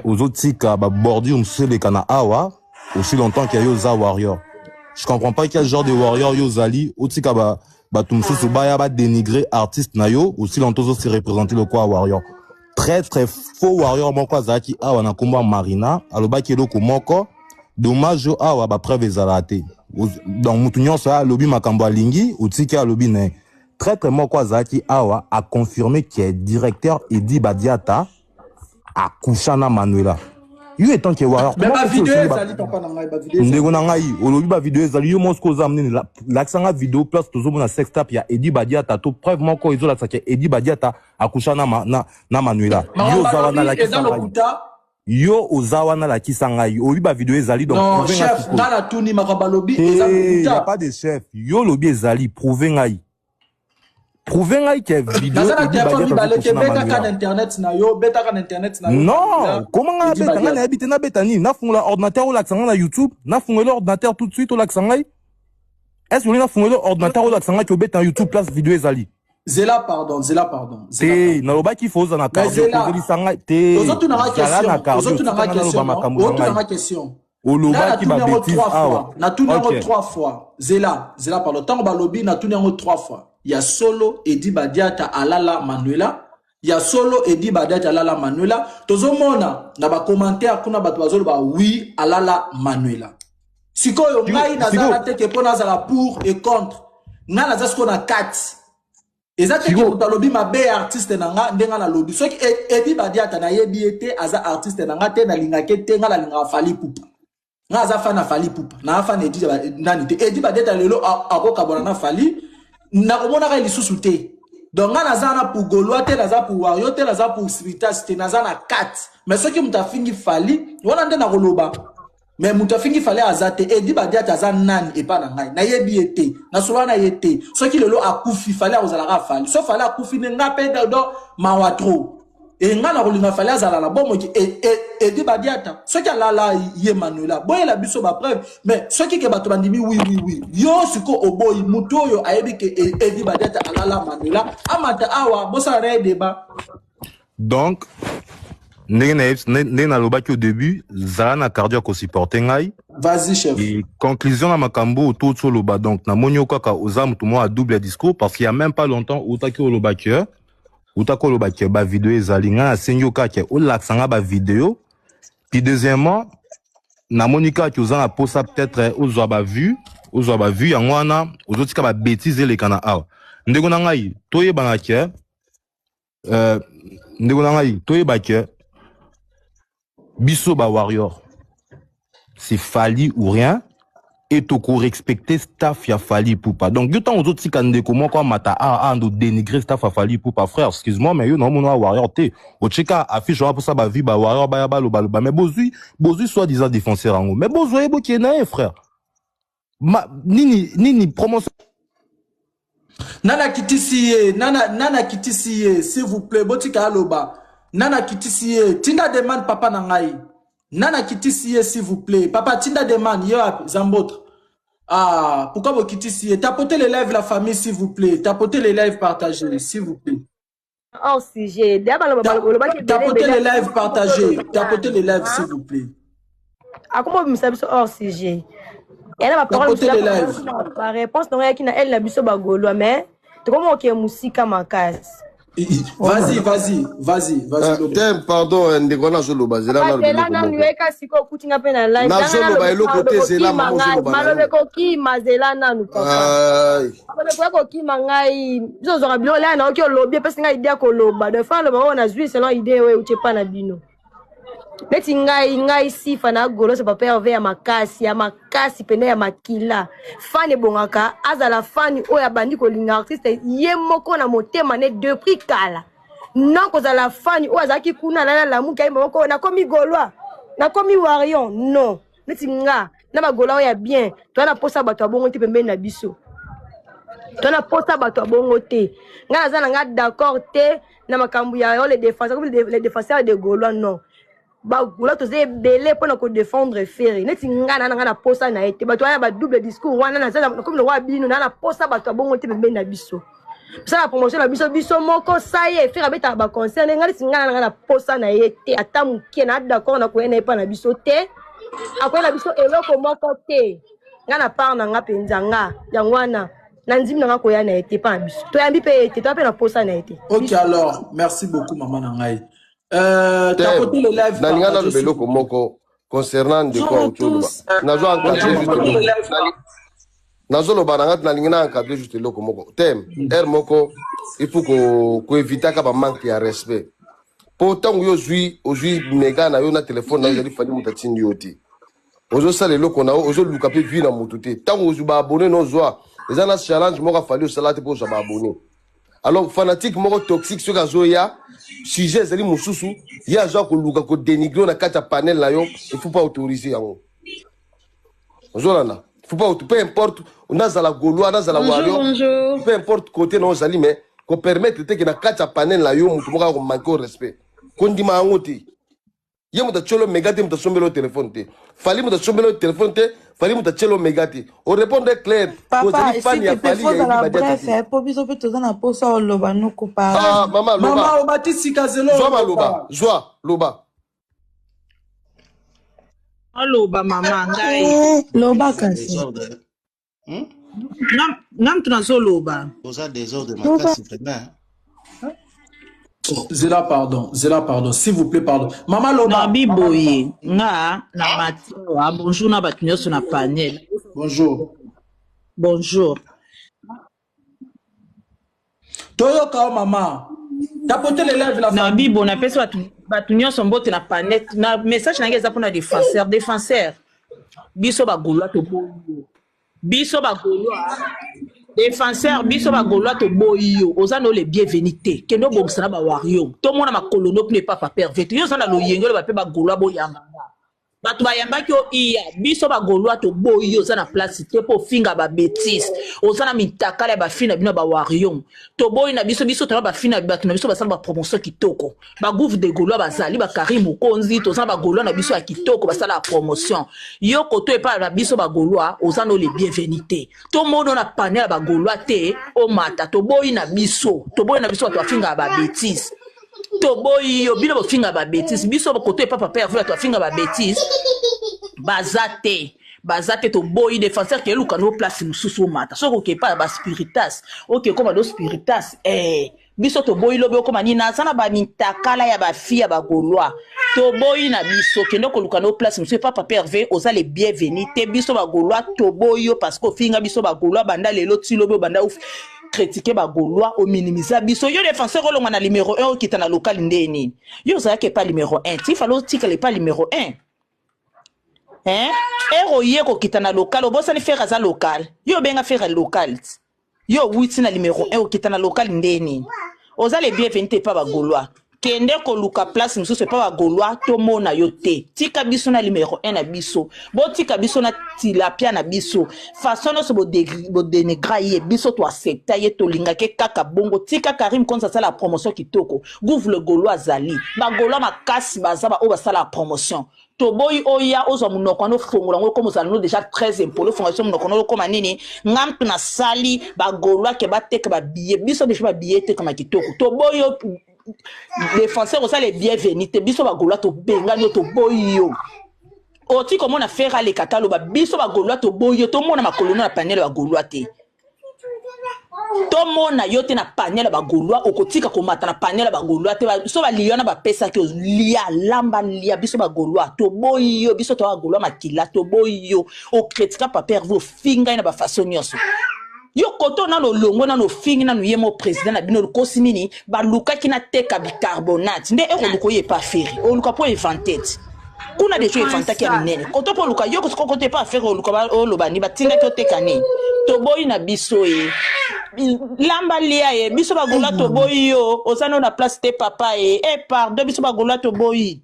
ozotika ba bordure mosusu eleka na awa aussi longtemps que yo oza warrior. Je comprends pas quel genre de warrior yo ozali, otika ba bato mosusu baya ba dénigrer artiste na yo aussi longtemps ozo se représenter lokola warrior. Très très faux warrior moko azalaki awa na nkombo ya Marina, alobaki eloko moko dommage yo awa ba preuve ezalaka te. Donc mutu nyonso alobi makambo alingi, otiki alobi na ye. Traître moko azalaki awa a confirmé que directeur Eddy Badiata akusha na Manuela. Yo étant que warrior, Mais comment ba faut-il vidéo osali ba ezali papa na ngai, ba vidéo ezali. ndeko na ngai olobi ba vidéo ezali yo mosiko oza monene lakisa nga vidéo place tozomona sex tape ya Eddy Badiata to preuve moko ezolakisa ke Eddy Badiata akusha na, ma, na, na Manuela. Yo Makambo oza wana balobi eza lakisa ngai. lokuta. Yo oza wana lakisa ngai. Olobi ba vidéo ezali donc Non, prouve nga chef, sikoyo. nga natuni makambo balobi eza Te, y a lokuta. pas de chef. Yo lobi ezali prouve ngai. Prouve ngai ke vidéo Naza na Eddy telefone Badiata mibale te, azokusha na betaka na Manuela. internet na yo, betaka na internet na yo, Manuela, Non, comment nga Eddy nabeta nga Badiata. nayebi te nabeta nini? Nafungola ordinateur olakisa nga na YouTube, nafungola ordinateur tout de suite olakisa ngai. Est-ce que olingi nafungola ordinateur olakisa ngai ke obeta na YouTube place vidéo ezali? Zela pardon, zela pardon, zela Te, pardon. nalobaki fo oza na Mais cardio, zela, kozelisa ngai te, ozotuna nga zala na question, cardio, ozotuna tika nga nga naloba question, non? makambo na Ozotuna ngai. nga question. Nga Olobaki natuni ba yango bêtise trois awa. fois, natuni yango OK. trois fois. Zela, zela pardon. Tango balobi natuni yango trois fois. Ya solo Eddy Badiata alala Manuela. Ya solo Eddy Badiata alala Manuela. Tozomona na ba commentaire kuna bato bazoloba oui alala Manuela. Sikoyo ngai nazala te ke mpo nazala pour et contre. Ngai naza sikoyo na kati. Eza te ke moto alobi mabe ya artiste na nga nde nga nalobi. Soki Eddy Badiata nayebi ye te, aza artiste na nga te, nalingaka ye te, nga nalingaka Fally Ipupa. Nga aza fan na Fally Ipupa. Na fan Eddy nani te. Eddy Badiata lelo akokabwana na Fally, nakomonaka ye lisusu te. Donc nga naza na pour Gaulois te, naza pour Wario te, naza pour Spiritas te, naza na kati. Mais soki moto afingi Fally, wana nde nakoloba. Mais moto afingi Fally aza te. Eddy Badiata aza nani epa na ngai? Nayebi ye te. Nasolola na ye te. Soki lelo akufi, Fally akozalaka Fally. So Fally akufi nde nga pe do mawa trop. E nga nakolinga Fally azala na bomoi ki Eddy Badiata. Soki alala ye Manuela, boyela biso ba preuve. Mais soki ke bato bandimi oui oui oui. Yo siko oboyi moto oyo ayebi ke Eddy Badiata alala Manuela, amata awa bosala na ye débat. Donc ndenge na ndenge nalobaki au début, zala na cardio ya kosupporter ngai. Vas-y chef. Et conclusion na makambo oyo toloba, donc namoni yo kaka oza motu moko ya double discours parce qu'il y a même pas longtemps outaki oloba ke outaki oloba ke ba vidéo ezali, ngai nasengi yo kaka ke olakisa nga ba vidéo. Puis deuxièmement, namoni kaka oza na posa peut-être ozwa ba vue, ozwa ba vue, yango wana ozotika ba bêtise eleka na awa. Ndeko na ngai, toyebana ke ndeko na ngai, toyeba ke biso ba warrior, c'est Fally ou rien. Et toko respecter staff ya Fally Ipupa. Donc yo tango ozotika ndeko moko amata a ando dénigrer staff ya Fally Ipupa frère, excuse-moi mais yo na omona warrior te. Otika affiche wana posa ba vie ba warrior baya baloba loba mais bozui bozui soi-disant défenseur yango. Mais bozwa ye bokende na ye frère. Ma, nini nini promotion Nana kitisi ye, nana nana kitisi ye, s'il vous plaît, botika aloba. Nana kitisi ye, tinda demande papa na ngai. Nana kitisi ye s'il vous plaît. Papa tinda demande, ye wapi Zambotra. Ah, pourquoi bokitisi ye? Tapotez les lives la famille s'il vous plaît. Tapotez les lives partagez s'il vous plaît. Hors sujet. Deya baloba balobaki ebele Tapotez ebele. les lives partagez. Tapotez les lives s'il vous plaît. Akoma obimisa biso hors sujet. Ya na ba parole Tapotez les lives. ba réponse nango eyaki na elle na biso ba gaulois mais tokoma okende mosika makasi. Vas-y, vas-y, vas-y, vas-y. Euh, Tem, pardon, eh, ndeko wana azoloba zela naloba Zela eloko nanu moko. yoyeka sikoyo okuti nga mpe na live. Nazoloba eloko te, zela mama ozoloba na maloba yo. ekokima zela nanu papa. Ai. Maloba ekoya kokima ngai biso ozwaka biloko laya nayoki olobi epesi ngai idée ya koloba donc fa aloba oyo nazwi selon idée oyo euti epa na bino neti ngai ngai sifa na goloso papa Herve ya makasi ya makasi pene ya makila fan ebongaka azala fan oyo abandi kolinga artiste ye moko na motema ne depuis kala non kozala fan oyo azalaki kuna alala lamuki ayemba moko nakomi gaulois nakomi warrior non neti nga na bagola oyo ya bien toza na posa bato ya bongo te pembeni na biso toza na posa bato ya bongo te nga naza na nga d'accord te na makambo ya yo les défenseurs comme les défenseurs de gaulois non bagaulois toza ebele mpona kodefendre Ferre neti nga na nga na posa na ye te bato wana ba double discours wana naza nakomi lokola bino na na posa bato ya bongo te pembeni na biso tosala promotion na biso biso moko sa ye Ferre abetaka baconcert nde nga neti nga na nga na posa na ye te ata moke na d'accord na koya na ye mpa na biso te akoya na biso eloko moko te nga na part na nga mpenza nga yango wana na ndimi na nga koya na ye te mpa na biso toyambi mpe ye te toya mpe na posa na ye te Ok alors, merci beaucoup maman na ngai. Euh, Tem, tapotez les lives nalinga partagez naloba s'il vous eloko moko concernant ndeko Bonjour à auti oloba. tous. Nazo encadrer Bonjour juste maman. eloko. Nazoloba na nga nalingi na encadrer juste eloko moko. Tem, heure moko il faut ko koevitaka ba manque ya respect. Po ntango yo ozwi ozwi mega na yo na telefone na yo ezali Fally moto atindi yo te. Ozosala eloko na yo ozoluka mpe vie na motu te. Ntango ozwi ba abonné na ozwa eza na challenge moko afali osala te mpo ozwa ba abonné. Alors fanatique moko toxique soki azoya sujet ezali mosusu ye azwa koluka kodénigre yo na kati ya panel na yo, il faut pas autoriser yango. Ozolanda, il faut pas peu importe nazala gaulois nazala Bonjour, warrior, bonjour. peu importe côté na ozali mais kopermettre te ke na kati ya panel na yo motu moko akomanke au respect kondima yango te. Ye moto atieli mega te, moto asombeli yo telefone te. Fally moto asombeli yo telefone te, Fally moto atieli yo mega te. Orépondre clair, Papa, ozali fan s'il ya te plaît, Fally faut ya Edi la Badiata bref, te. eh, po biso pe toza na posa oloba noko Ah, pardon. mama Mama loba, omatisi kazelo zwa oloba. maloba, zwa loba. Aloba mama ngai. Loba kasi. Désordre. Hmm? Nga mutu nazoloba. Oza désordre Loba. makasi vraiment. Oh, Zela pardon, Zela pardon, s'il vous plaît pardon. Mama Na loba. biboye nga na matiwa bonjour na bato nyonso na panel. Bonjour. Bonjour. Toyoka o mama. Tapotez les lives la Na famille. bibo napesi bato bato nyonso mbote na panel na message na ngai eza mpona défenseur défenseur biso bagaulois toboyi yo biso bagaulois défenseur biso bagaulois toboyi yo oza no le bienvenu te kende obongisa na bawario tomona makolo no kuna epa papa Herve te yo oza na loyenge oloba mpe bagaulois boyamba nga bato bayambaki yo iya biso bagaulois toboyi yo oza na place te mpo ofinga babêtises oza na mitakala ya bafi na bino ya bawario toboyi na biso biso tona bafi na bato na biso basala bapromotion kitoko bagouve de gaulois bazali bakari mokonzi toza na bagaulois na biso ya kitoko basalaka promotion yo koto epai na biso bagaulois oza no le bienvenu te tomona na panel ya bagaulois te omata toboyi na biso toboyi na biso bato bafingaka babêtises toboyi yo bino bofinga babêtises biso koto epa papa Herve bato bafinga babêtises baza te baza te toboyi défenseur ke eluka no place mosusu omata soki oke epai ya baspiritas oke ekoma do spiritas eh, biso toboyi lobi okoma nini naza na bamitakala ya bafi ya bagaulois toboyi na biso kende koluka no place mosusu epa papa Herve oza le bienvenu te biso bagaulois toboyi yo parce que ofinga biso bagaulois banda lelo ti lobi obanda critiquer bagaulois ominimiza biso yo défenseur olongwa na numéro 1 okita na local nde nini yo ozalaki epa numéro 1 ti fala otikala epa numéro 1. Hein? Ero oye kokita na local, obosani Ferre aza local. Yo obenga Ferre local ti. Yo owuti na numero 1 okita na local nde nini? Oza le bienvenu te epa ba Gaulois. Kende koluka place mosusu epa ba Gaulois tomona yo te. Tika biso na numero 1 na biso. Botika biso na tilapia na biso. Façon nyonso bodenegra ye, biso to accepta ye, tolingake kaka bongo. Tika Karim Konza asala promotion kitoko. Gouv le Gaulois azali. Ba Gaulois makasi baza ba oyo basala promotion. Toboyi oya ozwa munoko wana ofongola yango okoma ozala no deja très impoli ofongola biso munoko wana okoma nini nga mpe nasali ba gaulois ke bateka ba billet biso deja ba billet etekama kitoko toboyi yo défenseur osala bienvenu te biso ba gaulois tobengani yo toboyi yo oti komona Ferre aleka te aloba biso ba gaulois toboyi yo tomona makolo no na panel ya ba gaulois te tomona yo te na panel ya bagaulois okotika komata na panel ya bagaulois te so baliya wana bapesaki yo lia lamba lia biso bagaulois toboyi yo biso toa bagaulois makila toboyi yo okritika papa herve ofingai na bafaso nyonso yo koto nano olongwe nano ofingi nano ye mo président na bino olokosi nini balukaki nateka bicarbonate nde ekoluka oye epa feri oluka mpo evantete kuna deja evantaki ya minene koto mpo oluka yo koto epa afere oluka oloba nini batindaki oteka nini toboyi na biso ye lamba lia ye biso bagola toboyi yo oza no na place te papa ye e eh, pardon biso bagola toboyi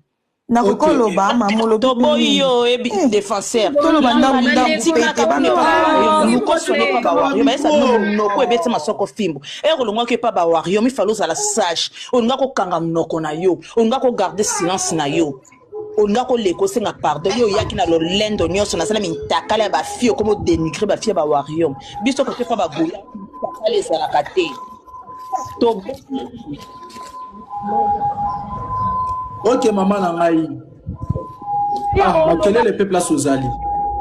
nakoki koloba mama olobi toboyi yo ebi eh. défenseur toloba ndambu ndambu pete banokosone epa bawario bayesa bino monoko ebeti masoko fimbo ere olongwaki epa bawario mifale ozala sage olinga kokanga monoko na yo olinga kogarde silence na yo olinga koleka osenga pardon yo oyaki na lolendo nyonso nasala mintakala ya bafille okoma odenigre bafille ya bawarium biso kote pa bagola mintakala ezalaka te to ok mama na ngai ah, makelele mpe place ozali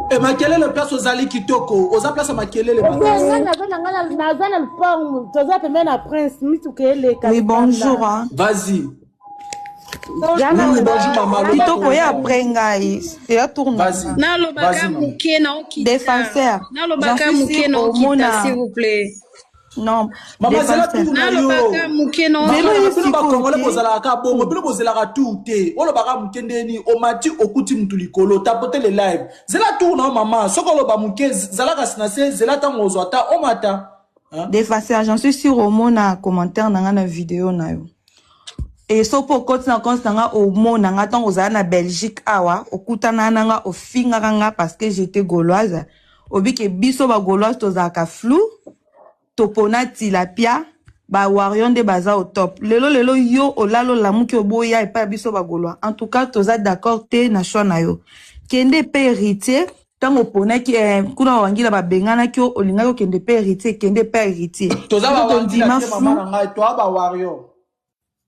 e makelele place ozali kitoko oza place ya makelele naza na lupangu toza pembeni na prince mituka eleka oui bonjour hein. vas-y kitoko ye après ngai eya tour nalobaka moke naokita défenseur nalobaka moke naokita s'il vous plaît non mama zela tour na yo nalobaka moke bino bakongole bozalaka kaka bongo bino bozelaka tour te olobaka moke ndeni omati okuti mutu likolo tapote le live zela tour na yo mama soki oloba moke zala kasi na se zela ntango ozwa ta omata Défenseur, j'en suis sûr omona commentaire na nga na video na yo. Et so po okoti na compte na nga omona nga ntango ozala na Belgique awa okutana na nga ofingaka nga parce que j'étais gauloise. Obike biso ba gauloise tozalaka flou topona tilapia ba warrior nde baza au top. Lelo lelo yo olala olamuki oboya epai ya biso ba gaulois. En tout cas toza d'accord te na choix na yo. Kende pe héritier ntango oponaki eh, kuna bawangila babenganaki yo olingaki okende mpe héritier kende mpe héritier toza bawangila te mama na ngai toa bawario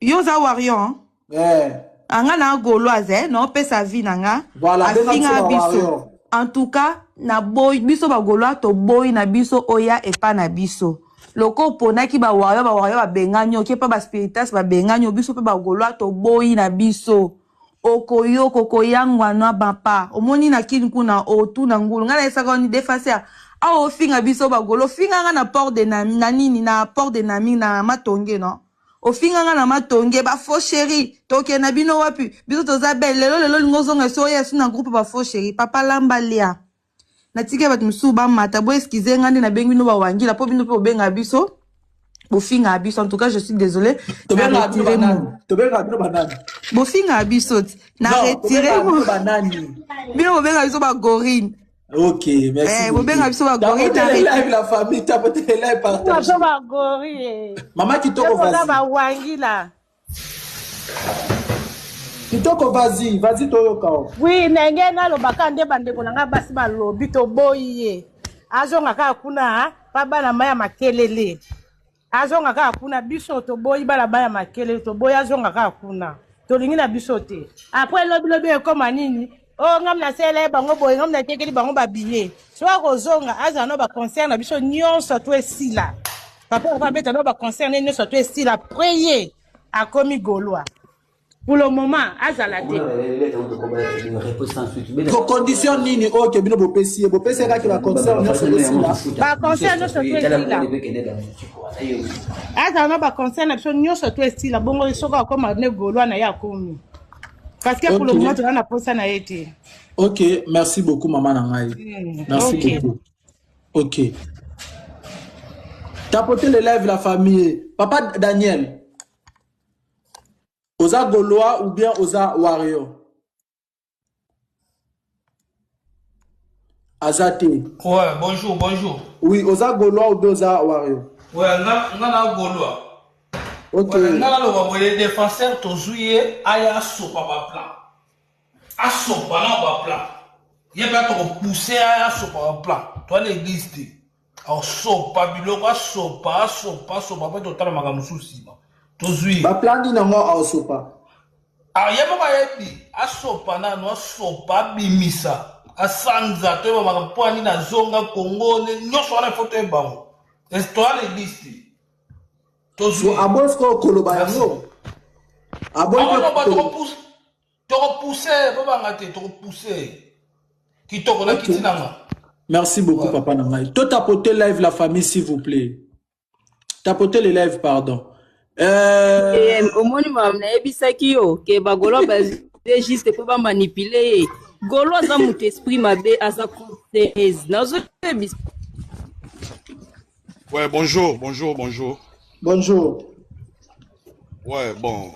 yo oza wario hein? eh. anga na gauloise eh, naopesa vie na nga voilà, afinga biso en tout cas naboyi biso bagaulois toboyi na biso oya epa na biso loko oponaki bawario bawario babengani oke mpa baspiritas babengani yo biso mpe bagaulois toboyi na biso Okoyoka okoyangwa nwa bapa omoni na kin kuna otuna ngulu ngai nayesaka yo ni defenseur awa ofinga biso ba golo ofinga nga na port de na, na nini na port de nami na matonge no ofinga nga na matonge ba faux chéri tokende na bino wapi biso toza belle lelo lelo olingi ozonga esi oya esi na groupe ba faux chéri papa lamba lia natika bato mosusu bamata bo excuse nga nde nabengi bino bawangila mpo bino mpe bobengaka biso bofingaka biso en tout cas je suis désolé na retire mo tobengaka bino banani bofingaka biso ti na retire mo bino bobengaka biso bagorine Ok, merci. Eh, bobenga biso bagori na live la famille, tapote live partage. Biso bagori. Maman Kitoko vas-y. Bawangila. Kitoko vas-y, vas-y toyoka o. Oui, ndenge nalobaka nde bandeko na ngai basi balobi toboyi ye azonga kaka kuna pa bana mai ya makelele azonga kaka kuna biso toboyi bana mai ya makelele toboyi azonga kaka kuna tolingi na biso te apres lobilobi ekoma nini o oh, ngam nasalela ye bango boye ngam natekeli bango babiye soki akozonga azala no baconcert na biso nyonso to esila papa papa abeta no baconcert ne nyonso to esila apres ye akomi gaulois pour le moment azala te ko condition nini oyo ke bino bopesi ye bopesi ye kaka baconcert nyonso esila baconcert nyonso to esila azala na baconcert na biso nyonso to esila bongo soki akoma ne gaulois na ye akomi parce que pour le moment toza na posa na ye te. Ok, merci beaucoup mama na ngai. Merci Ok. beaucoup. Ok. Tapotez les lèvres la famille. Papa Daniel, oza Gaulois ou bien oza Warrior? Aza te. Ouais, bonjour, bonjour. Oui, oza Gaulois ou bien oza Warrior? Ouais, nga nga na Gaulois. Ok. Ouais, nga naloba boye défenseur tozwi ye aya asopa ba plan. Asopa na ba plan. Ye mpe tokopousse aya asopa ba plan. Toa na église te. Asopa biloko asopa asopa asopa mpe totala makambo mosusu nsima. Tozwi ye. Ba plan nini yango aosopa? Ah, ye moko ayebi asopa nanu asopa abimisa asanza toyeba makambo mpo ya nini azonga kongo nyonso wana ifo toyeba yango toya na eglise te tozwi So aboyi sikoyo koloba yango. Aboyi Awa mpe no, ba koloba. tokopousse tokopousse bobanga te tokopousse kitoko na Ok. kiti nanga Merci beaucoup, papa Nangai. Tout tapoter live la famille, s'il vous plaît. Tapotez les lives, pardon. Euh, Eh, omoni makambo nayebisaki yo ke bagolo baze juste mpo bamanipule ye golo aza moto esprit mabe aza cortese nazoyebisa Ouais, bonjour, bonjour, bonjour. Bonjour. Ouais, bon.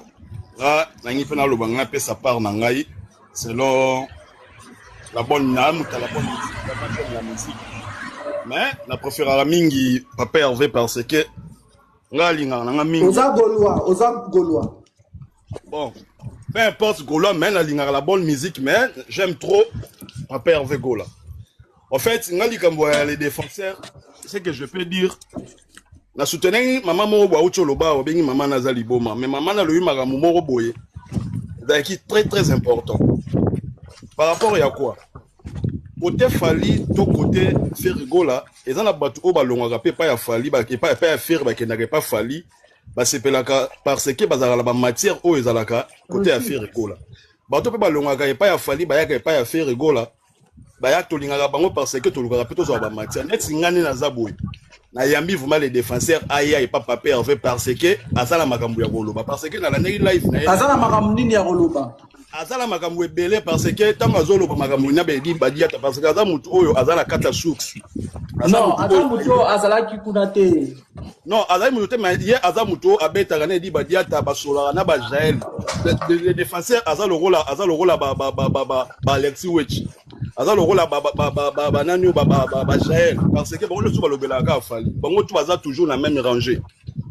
Là, nangi pe naloba ngai pesa part na ngai selon la bonne na muta la bonne musique, la bonne la musique. Mais na préférera mingi Papa Hervé parce que ngai alingaka na nga mingi. Oza Gaulois, Oza Gaulois. Bon, peu importe Gaulois, mais nalingaka la bonne musique, mais j'aime trop Papa Hervé Gola. En fait, nga likambo ya les défenseurs, ce que je peux dire, na soutenaki mama moko boye auti oloba awa, obengi mama naza liboma, mais mama nalobi makambo moko boye ezalaki très très important. Par rapport ya quoi? Côté Fally to côté Ferre Gola, eza na bato oyo balongwaka mpe epai ya Fally, epai ya Ferre bakendaka epai Fally, basepelaka parce que bazalaka na ba matière oyo ezalaka côté ya Ferre Gola. Bato mpe balongwaka epai ya Fally bayaka epai ya Ferre Gola, baya tolingaka bango parce que tolukaka mpe tozwa ba matière. Neti nga nde naza boye, nayambi vraiment les défenseurs aya epa Papa Hervé parce que aza na makambo ya koloba, parce que nalandaki live na ye. Aza na makambo nini ya koloba? Aza na makambo ebele parce que ntango azoloba makambo na bedi badiata, parce que aza motu oyo aza na kati ya source. Aza Non, motu aza oyo moto oyo azalaki kuna te. Non, azali motu te, mais ye aza motu oyo abetaka na edi badiata, basolaka na ba Jael. Le défenseur aza lokola, aza lokola ba, ba, ba, ba, ba, ba Alexis Wetch. Aza lokola ba, ba, ba, ba, ba, ba nani oyo, ba, ba, ba, ba Jael. Parce que bango nyonso balobelaka kaka Fally. Bango tout baza toujours na même rangée.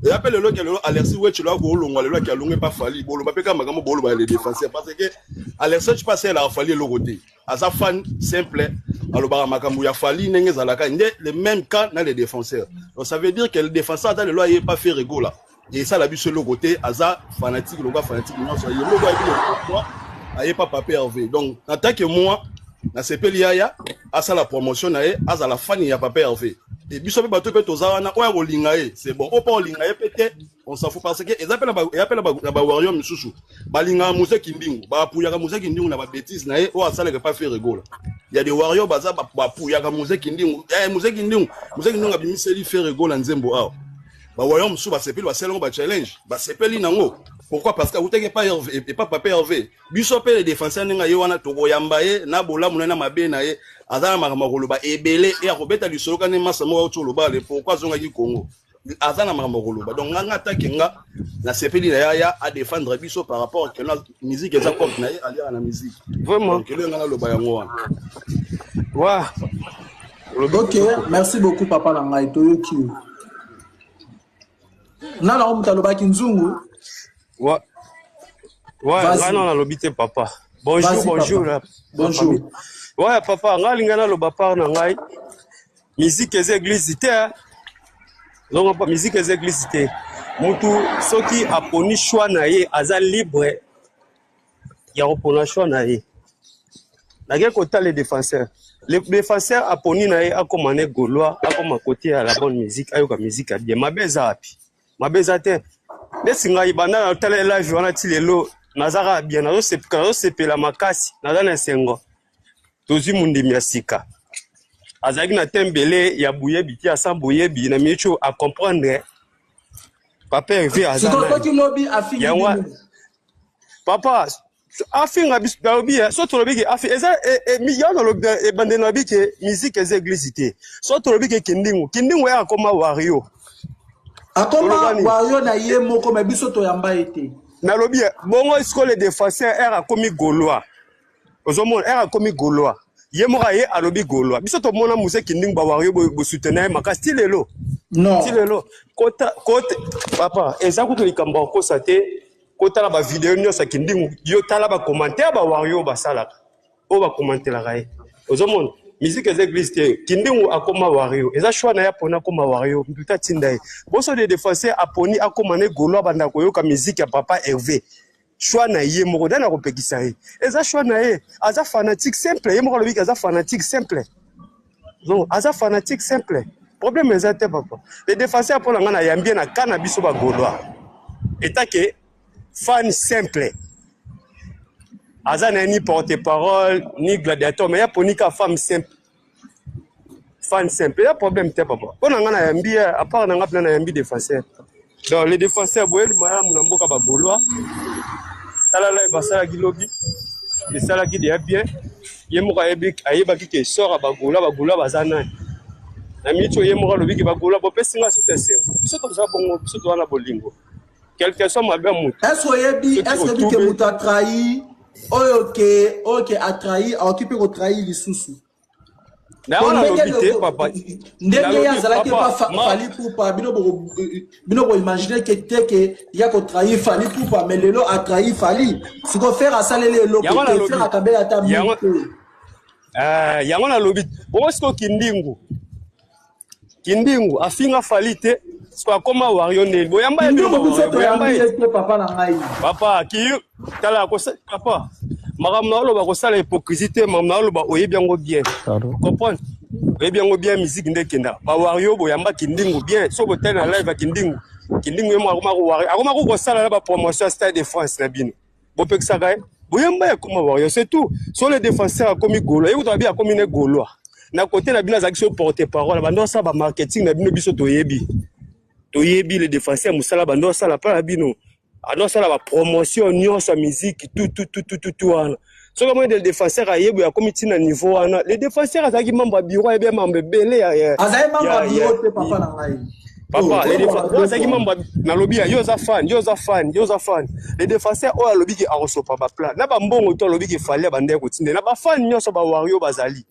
Eya pe lelo ke lelo Alexis Wetch lelo akolongwa lelo ake alongwe pa Fally. Boloba pe kaka makambo boloba ya le défenseur parce que Alexis Wetch pe asalelaka Fally eloko te. Aza fan simple, alobaka makambo ya Fally ndenge ezalaka nde le même cas na le défenseur. Donc ça veut dire que le défenseur ata lelo aye pa Ferre Gola. Esala biso eloko te, aza fanatique lokola fanatique nyonso. Ye moko ayebi le pourquoi aye pa Papa Hervé. Donc en tant que moi, nasepeli yaya asala promotion na ye, azala fan ya Papa Hervé. Et biso pe bato pe toza wana oyo akolinga ye, c'est bon. Oyo pa olinga ye pe te, on s'en fout parce que eza pe na ba, eza pe na ba, na ba warrior misusu. Balingaka Mose Kindingu, ba apuyaka Mose Kindingu na ba bêtises na ye oyo asalaka pa Ferre Gola. Il y a des warriors baza ba, ba apuyaka Mose Kindingu. Eh, Mose Kindingu, Mose Kindingu abimiseli Ferre Gola nzembo awa. Ba warrior misusu basepeli, basali yango ba challenge, basepeli nango. Pourquoi? Parce que awutaki epa Hervé, epa Papa Hervé. Biso pe les défenseurs ndenge ye wana tokoyamba ye na bolamu na mabe na ye, aza na makambo ya koloba ebele e akobeta lisolo kani masa moko auti oloba le pourquoi azongaki Congo. Aza na makambo ya koloba. Donc nga nga atake nga nasepeli na yaya a défendre biso par rapport que na musique eza propre na ye, aliaka na musique. Vraiment. Donc eloko nga naloba yango wana. Ouais. Ok, merci beaucoup papa na ngai, toyoki yo. Nana oyo moto alobaki nzungu. Ouais. Ouais, Vas-y. nga nano nalobi te papa. Bonjour, Vas-y, bonjour papa. la, la Bonjour. famille. Ouais, papa, nga linga naloba part na ngai. Musique eza église te. Hein. Donc pa musique eza église te. Mutu soki aponi choix na ye aza libre ya kopona choix na ye. Nake kotala le défenseur. Le défenseur aponi na ye akoma ne Gaulois, akoma côté ya la bonne musique, ayoka musique ya bien. Mabe eza wapi? Mabe eza te. Neti ngai banda natala live wana ti lelo naza kaka bien, nazosepela makasi, naza na esengo. Tozwi mondimi ya sika. Azalaki na tembele ya boyebi ti asa boyebi na minute oyo a comprendre Papa Hervé aza Sikoyo nani. soki lobi afingi Yango bino. papa Afinga biso nalobi eh, so tolobi ke afi eza eh, eh, ya nalobi ebandeli nalobi ke musique eza eglise te. So tolobi ke kindingu, kindingu ye akoma wario. Akoma wario na ye moko mais biso toyamba ye te. Nalobi eh, bongo sikoyo le défenseur r akomi gaulois. Ozomona r akomi gaulois. Ye moko aye alobi gaulois. Biso tomona Muse Kindingu ba wario bo soutenir ye makasi ti lelo. Non. Ti lelo. Kota kote papa eza kutu likambo ya kokosa te. Kotala ba video nyonso ya Kindingu, yo tala ba commentaire ba wario basalaka. Oyo ba commentelaka ye. Ozomona musique eza église te. Kindingu akoma wario. Eza choix na ye apona akoma wario. Mutu atinda ye. Boso de défenseur aponi akoma ne gaulois banda koyoka musique ya papa Hervé. Choix na ye moko nani akopekisa ye? Eza choix na ye. Aza fanatique simple. Ye moko alobi ke aza fanatique simple. Donc aza fanatique simple. Problème eza te papa. Le défenseur mpo na ngai nayambi ye na cas na biso ba gaulois. Etant que fan simple. Aza na ye ni porte-parole ni gladiateur mais ye aponi ka femme simple. Fan simple. Ya problème te papa. Mpo na ngai nayambi ye à part na ngai mpena nayambi défenseur. Donc le défenseur boyeli malamu na mboka ba gaulois. Tala live asalaki lobi esalaki deja bien. Ye moko ayebi ayebaki ke sort ya ba gaulois ba gaulois baza nani. Na miniti oyo ye moko alobi ke ba gaulois bopesi nga susu esengo. Biso toza bongo, biso toza na bolingo. Quelque soit mabe ya moto. Est-ce oyebi Soki est-ce oyebi ke otube moto atrahi oyo ke oyo ke atrahi akoki mpe kotrahi lisusu. Na Po yango ndenge nalobi te papa. ndenge ye Nalobi azalaki epa papa fa, ma Fally Ipupa bino boko bino bo imaginer ke te ke ya ko trahir Fally Ipupa mais lelo a trahir Fally siko Ferre asaleli eloko yango te nalobi Ferre akabela ata mille yango te eh, yango nalobi bongo sikoyo kindingu kindingu afinga Fally te sikoyo akoma wario ndeni boyamba ye bino Kindingu biso bawario boyamba toyambi ye ye te papa na ngai papa ki tala kosa papa makambo na oloba kosala hypocrisie te makambo na oloba oyebi yango bien comprendre oyebi yango bien musique nde ekenda ba wario boyamba kindingu bien so botali na live ya kindingu kindingu ye moko akoma ko wario akoma ko kosala na ba promotion ya stade de France na bino bopekisaka ye boyamba ye akoma wario c'est tout so le défenseur akomi gaulois ye kutu abi akomi ne gaulois na kote na bino azalaki so porte parole bando asala ba marketing na bino biso toyebi toyebi le défenseur mosala bando asala mpa na bino ando asala ba promotion nyonso ya musique tout tout tout tout tout tout wana soki amoni le défenseur ayebi akomi ntina niveau wana le défenseur azalaki membre ya bureau ayebi mambo ebele ya ya azali membre ya ya ya bureau te papa na ngai papa oh le toloba défenseur mabe azalaki kwa membre nalobi ya yo oza fan yo oza fan yo oza fan le défenseur oyo alobi ke akosopa ba plat na bambongo to alobi ke fali abandaki kotinda na bafan nyonso ba wario bazali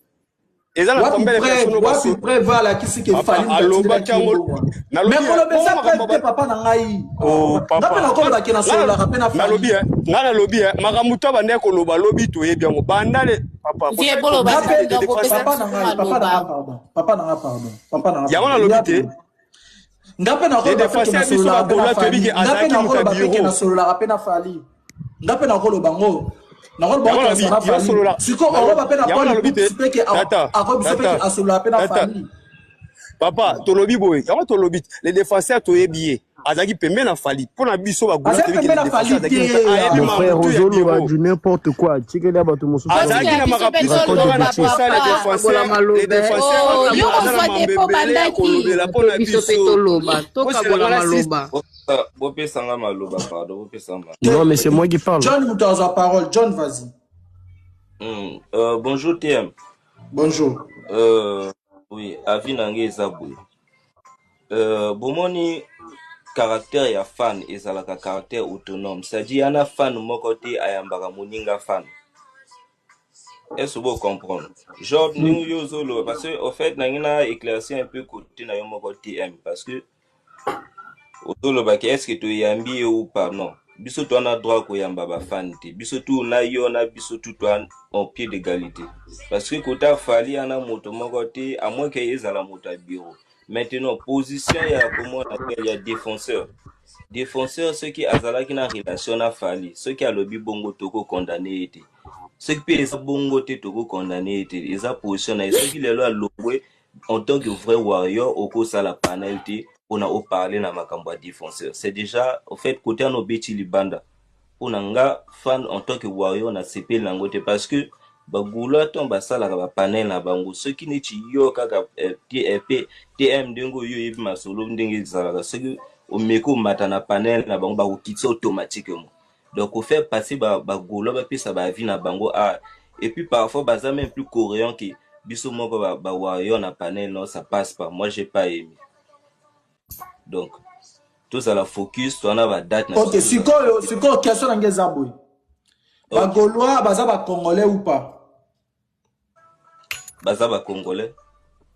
eza na wapi combien de preuve personnes oyo wapi baso preuve alakisi ke papa Fally moto alobaki atindelaki ye yango mbongo wana nalobi mais eh, koloba bongo eza makambo preuve te papa na ngai oh nga mpe papa nakoloba ke nga nasololaka mpe na nalobi Fally eh, nga nalobi eh, makambo to abandaki koloba lobi toyebi yango banda le papa Vie kosala boloba nga hypocrisie mpe te te donc bopesa défenseur papa biso na ngai papa na maloba nga pardon papa na nga pardon papa na nga yango pardon nalobi ya te boye nga mpe le nakoloba mpe ke défenseur biso nasololaka mpe na bagaulois toyebi Fally ke nga mpe azalaki moto ya nakoloba mpe ke bureau nasololaka mpe na Fally nga mpe nakoloba ngo nakoloba yango ngo nalobi ke nasololaka yo Fally solola sikoyo oloba mpe na yango Paul nalobi te Ipups mpe ke tata akoyi biso mpe ke tata asololaka mpe na tata Fally papa tolobi boye yango tolobi le défenseur toyebi ye azalaki pembe na Fally mpo na biso bagaulois azali toyebi pembe ke le na défenseur Fally azalaki te moto ayebi Mon frère, makambo tu ya ozoloba bureau du n'importe quoi. Tikela bato mosusu azalaki baloba. na botikela biso makambo mpe biso Raconte toza des na bêtises. toloba posa le papa défenseur Tokabola le maloba défenseur oh yo aza na kozwa te mambo mpo ebele ya bandaki kolobela mpo Mpe na biso mpe biso toloba bosela tokabola nga na sisi maloba Bopesanga maloba pardon bopesanga maloba. Non, mais c'est moi qui parle. John moto azwa parole John vas-y Bonjour TM. bonjour Oui, avis na ngai eza boye. Bomoni caractère ya fan ezalaka caractère autonome, c'est-à-dire yana fan moko te ayambaka moninga fan. Est-ce que vous comprendre? Genre ndenge yo ozoloba parce que au fait nangi na éclaircir un peu côté na yo moko TM parce que ozolobaki est ce que toyambi ye ou pas non biso toa na droit koyamba bafan te biso tu na yo na biso tu toa en pied d'égalité parce que kota fali ana moto moko te à moins que ezala moto ya bureau maintenant position ya komona ya défenseur défenseur soki azalaki na relation na fali soki alobi bongo tokokondane ye te soki mpe eza bongo te tokokondane ye te eza position na ye soki lelo alongwe en tant que vrai warrior okosala panel te mpona oparle na makambo ya défenseur c'est déjà au fait côté wana obeti libanda mpona nga fan en tant que warrior nasepeli nango te parce que bagaulois ntango basalaka bapanel na bango soki neti yo kaka tm ndenge oyo oyebi masolo ndenge ezalaka soki omeki omata na panel na bango bakokitisa automatiquement. Donc kofaire passer bagaulois bapesa baavis na bango ah. Et puis parfois baza même plus coréen que biso moko bawarrior na panel. Non, ça passe pas, moi j'ai pas aimé. Donc tozala focus, towana badate na Ok. biso tozala. Sikoyo question na ngai eza boye: Ok. Bagaulois baza bacongolais ou pas? Baza bacongolais.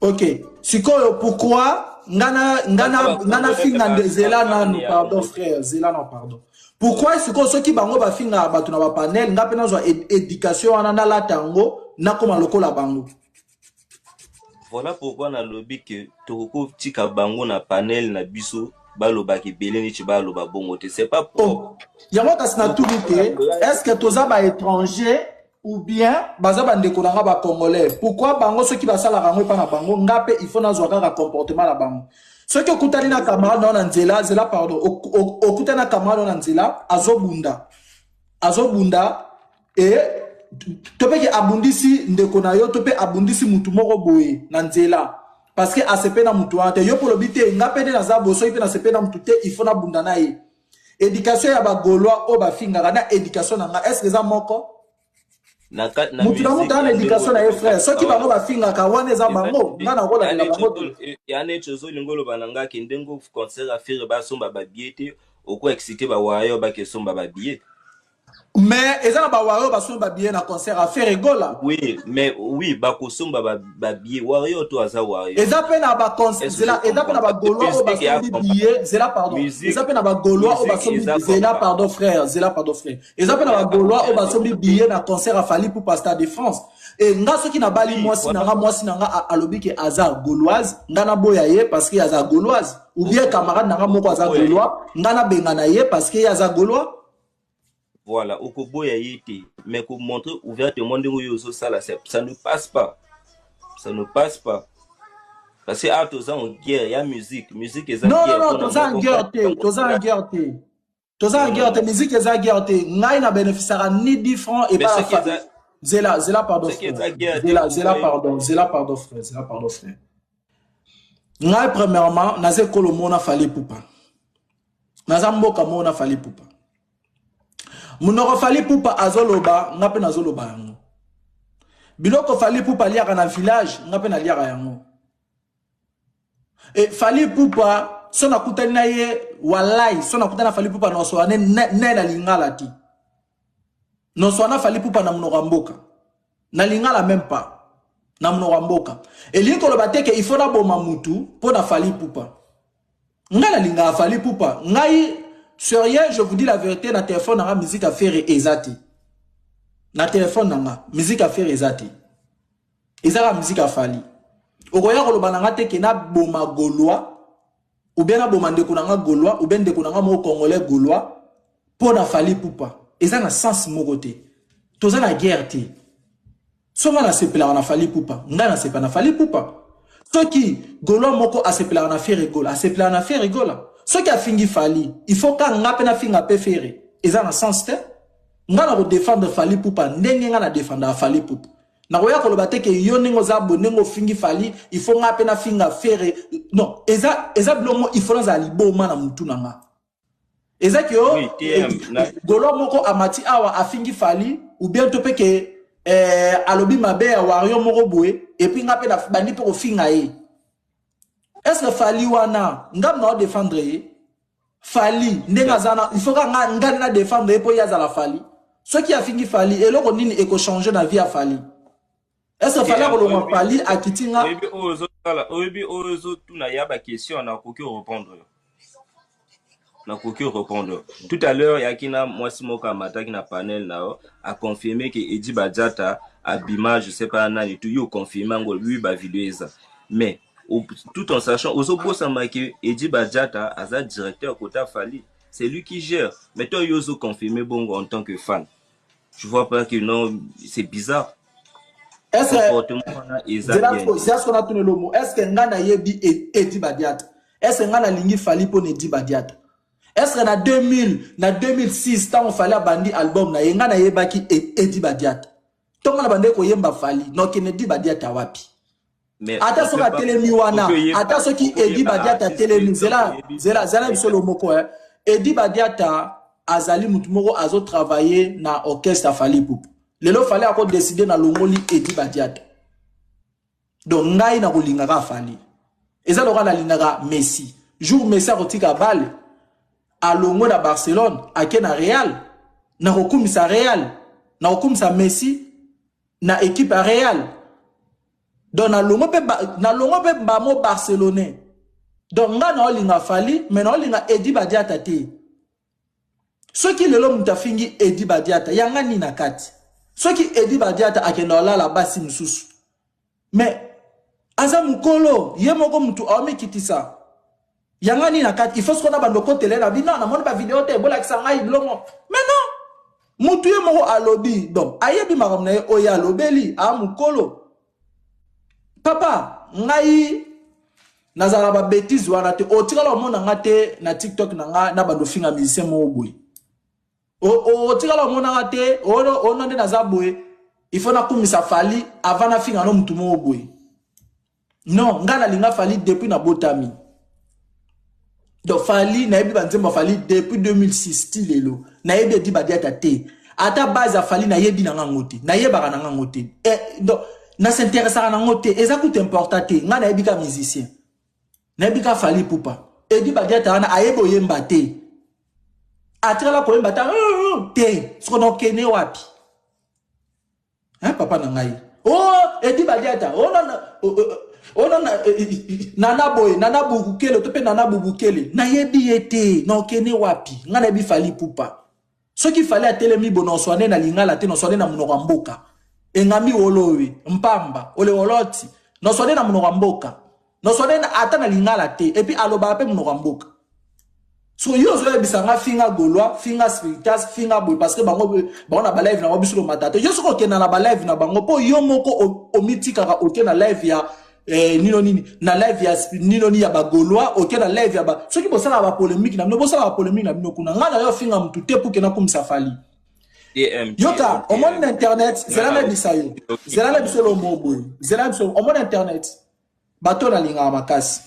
Ok, sikoyo pourquoi nga na nga Baza na nga bacongolais mpe nafinga nde zela bafani nanu ya pardon Congo. Frère, zela nanu, pardon. Pourquoi sikoyo soki bango bafingaka bato na bapanel, nga mpe nazwa éducation wana, nalata yango, nakóma lokola bango? Voilà pourquoi nalobi ke tokokotika bango na panel na biso, balobaka ebele neti baloba bongo te, c'est pas propre. Oh, yango kasi natuni te, est ce que toza baétranger ou bien baza bandeko na nga bacongolais? Pourquoi bango soki basalaka yango epa na bango, nga mpe il faut nazwa kaka comportement na bango? Soki okutani na camarade na yo na nzela, zela, pardon, okutani na camarade na yo na nzela, azobunda, azobunda e to mpe ke abundisi ndeko na yo to mpe abundisi mutu moko boye na nzela parce que asepe na mutu wana te, yo mpo olobi te: nga mpe nde naza boye, soki mpe nasepe na mutu te, il faut nabunda na ye. Éducation ya bagaulois oyo bafingaka na éducation na nga, est ce que eza moko? Na Mutu na mutu musique aza na ya ndenge éducation na ye, frère. Soki bango bafingaka wana, eza bango, nga nakolandela bango te. Ya neti ozolinga oloba na nga ke ndenge concert affaire basomba babillet te, oko excité bawayo bakesomba babillet. Mais eza na bawario basombi babillet na concert affaire egola. Oui, mais oui, bakosomba babillet, warrior to aza warrior. Eza mpe na Est-ce zela, que eza mpe na bagaulois oyo musique ya basombi billet, zela, pardon, eza mpe na bagaulois oyo musique basombi eza zela, combat. Pardon frère, zela, pardon frère, eza mpe na bagaulois oyo basombi billet na concert afali pour Stade de France. E nga soki nabali mwasi na nga, mwasi na nga alobi ke aza gauloise, nga naboya ye parce que aza gauloise? Ou bien camarade na nga moko aza Okoboya ye. gaulois, nga nabenga na ye parce que ye aza gaulois? Voilà, okoboya ye te, mais komontrer ouvertement ndenge oyo ozosala, ça ne passe pas, ça ne passe pas, parce que awa toza en guerre ya musique, musique eza Non, non, guerre non, mpona toza en moko guerre te, toza en guerre te, toza en Non, guerre non, te. Musique eza guerre te. Ngai na bénéficiaka ni 10 francs mais epa soki fa eza zela, zela, pardon soki frère, eza guerre te, zela, zela, pourquoi pardon, zela, pardon frère, zela, pardon frère. Ngai premièrement naza ekolo moko na Fally Ipupa, naza mboka moko na Fally Ipupa. Monoko Fally Ipupa azoloba, nga mpe nazoloba yango. Biloko Fally Ipupa aliaka na village, nga mpe naliaka yango. E Fally Ipupa so nakutani na ye, walai, so nakutani na Fally Ipupa, nosoa ne, ne, ne na lingala te, nosoa na Fally Ipupa na monoko ya mboka, na lingala même pas, na monoko ya mboka. Elingi koloba te ke il faut naboma mutu mpo na Fally Ipupa. Ngai nalingaka Fally Ipupa. Ngai sérieux, je vous dis la vérité, na telefone na nga musique affaire eza te. Na telefone na nga musique affaire eza te, eza kaka musique afali. Okoya koloba na nga te ke naboma gaulois ou bien naboma ndeko na nga gaulois ou bien ndeko na nga moko congolais gaulois mpo na Fally Ipupa. Eza na sens moko te, toza na guerre te. So ngai nasepelaka na Fally Ipupa, ngai nasepela na Fally Ipupa. Soki gaulois moko asepelaka na Ferre Gola, asepelaka na Ferre Gola. Soki afingi Fally, il faut ka nga mpe nafinga mpe Ferre? Eza na sens te. Nga na kodefendre Fally Ipupa ndenge nga na defendaka Fally Ipupa. Nakoya koloba te ke yo ndenge oza boye, ndenge ofingi Fally, il faut nga mpe nafinga Ferre. Non, eza biloko, il faut nazala liboma na mutu na nga. Eza ke yo Oui, TM na gaulois moko amati awa, afingi Fally ou bien to mpe ke alobi mabe ya wario moko boye, et puis nga mpe bandi mpe kofinga ye. Est ce que Fally wana ngam na odefendre ye? Fally ndenge aza na, il faut ka nga ngai na défendre ye mpo ye azala Fally. Soki afingi Fally, eloko nini ekochange na vie ya Fally? Est ce que Fally TM akolongwa? Oyebi Fally akiti nga. Oyebi oyo ozosala, oyebi oyo ozotuna ya baquestion, nakoki korépondre yo, nakoki répondre. Tout à l'heure yaki na mwasi moko amataki na panel na yo, aconfirme ke Edi Badiata abima, je sais pas nani tu yo confirme yango. Oui, bavideo eza, mais tout en sachant, ozobosama ke Edi Badiata aza directeur kota Fally, c'est lui qui gère. Mais toi yo ozoconfirme bongo en tant que fan, je vois pas que non, c'est bizarre. Est-ce que Comportement wana eza zela bien te. Zela, soki natuna elomo, est ce que ngai nayebi Edi Badiata? Est ce que ngai nalingi Fally mpo na Edi Badiata? Est ce que na 2000, na 2006, ntango Fally abandi album na ye, ngai nayebaki Edi Badiata? Ntongo na bandeki koyemba Fally, nokende Edi Badiata wapi? Mais Ata on soki peut pas atelemi wana, okoyeba ata soki Edi okoyeba Badiata artiste atelemi, te zela, oyebi zela, zela, biso lo moko, eh. Edi Badiata. azali mutu moko azo travailler na orchestre ya Fally Ipupa. Lelo Fally ako décider na longoli Eddy Badiata. Donc ngai na kolingaka Fally. Eza lokola nalingaka Messi. Jour Messi akotika balle alongwe na Barcelone ake na Real, nakokumisa Real, nakokumisa Messi na équipe ya Real. Donc nalongwe mpe nalongwe mpe bamo Barcelonais. Donc ngai naolinga Fally mais naolinga Eddy Badiata te. Soki lelo moto afingi Eddy Badiata, yanga nini na kati? Soki Eddy Badiata akenda olala basi mosusu, mais aza mokolo ye moko mutu aomikitisa, yanga nini na kati? Il faut sikoyo na bando okotele na bino, namoni bavideo te, bolakisa ngai bilongo. Mais non, mutu ye moko alobi, donc ayebi makambo na ye oyo alobeli, aa mokolo. Papa, ngai nazala ba bêtise wana te. Otikala omona nga te na TikTok na nga na bando finga musicien moko boye. Otikala omona nga te ono nde naza boye, il faut nakumisa Fally avant nafinga no mutu moko boye. Non, nga nalinga Fally depuis nabotami. Donc Fally, nayebi banzembo ya Fally depuis 2006 ti lelo. Nayebi Eddy Badiata te. Ata base ya Fally nayebi na ngango te, nayebaka na ngango te. Donc nas'intéressaka nango te, eza kutu important te. Nga nayebi ka musicien, nayebi ka Fally Ipupa. Eddy Badiata wana ayebi oyemba te, atikala koyemba ta te. Soko nakokende wapi, hein, papa na ngai? Oh, Eddy Badiata, oh, nana, oh, oh, oh, nana, nana boye, nana bubukele to mpe nana bubukele, nayebi ye te, nakokende wapi? Ngai nayebi Fally Ipupa. Soki Fally atelemi bo, noswane na lingala te, noswane na monoko ya mboka. Engambi wolowe mpamba ole woloti, noswane na monoko ya mboka, noswane ata na lingala te. Et puis alobaka mpe monoko ya mboka. So yo ozoyebisa nga finga Gaulois, finga Spiritas, finga boye, parce que bango bango na balive na bango, biso lomata te. Yo soki okenda na balive na bango, mpo yo moko omitikaka oke na live ya nino nini, na live ya nino nini ya bagaulois, oke na live ya ba, soki bosalaka bapolémique na bino, bosalaka bapolémique na bino kuna. Ngai na yo finga mutu te pour ke nakumisa Fally. TM. Yoka, omoni na internet, zela na bisa yo, zela na biso lomo boye, zela biso. Omoni internet, bato nalingaka makasi,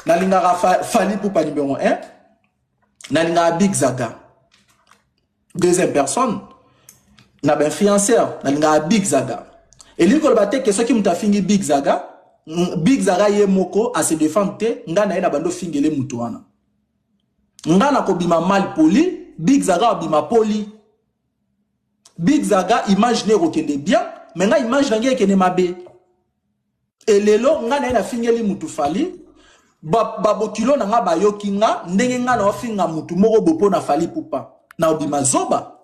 nalingaka Fally Ipupa numéro 1, nalingaka Big Zaga deuxième personne. Na bainfluenceur nalingaka Big Zaga. Elingi koloba te ke soki moto afingi Big Zaga, Big Zaga ye moko ase défendre te, ngai na ye na bando ofingele moto wana, ngai nakobima mal poli. Big Zaga abima poli, Big Zaga image ne ekokende bien, mais ngai image na ngai ekende mabe. Elelo ngai na ye nafingeli mutu Fally, babokilo na nga bayoki nga ndenge ngai na ofinga mutu moko bo mpo na Fally Ipupa, na obima zoba.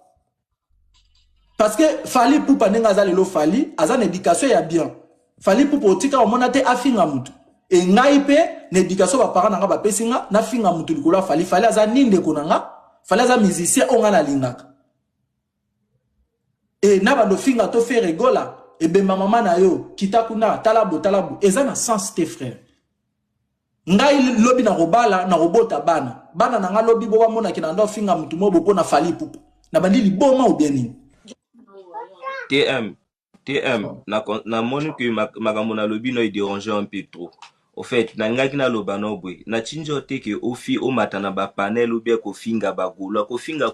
Parce que Fally Ipupa ndenge aza lelo, Fally aza na éducation ya bien. Fally Ipupa otika omona te afinga mutu. E ngai mpe na éducation baparent na nga bapesi nga, nafinga mutu likolo ya Fally? Fally aza ni ndeko na nga, Fally aza musicien oyo ngai nalingaka. E na bando finga to Ferre Gola, ebemba mama na yo, kita kuna, tala bo, tala bo, eza na sens te, frère. Ngai lobi na kobala, na kobota bana, bana na nga lobi bo bamonaki na ndo finga mutu moko bo mpo na Fally Ipupa, na bandi liboma ou bien nini? TM, TM, namoni ke makambo nalobi no edérange un peu trop. Au fait, nalingaki naloba no boye, natindi yo te ke ofi omata na bapanel ou bien kofinga bagaulois, kofinga.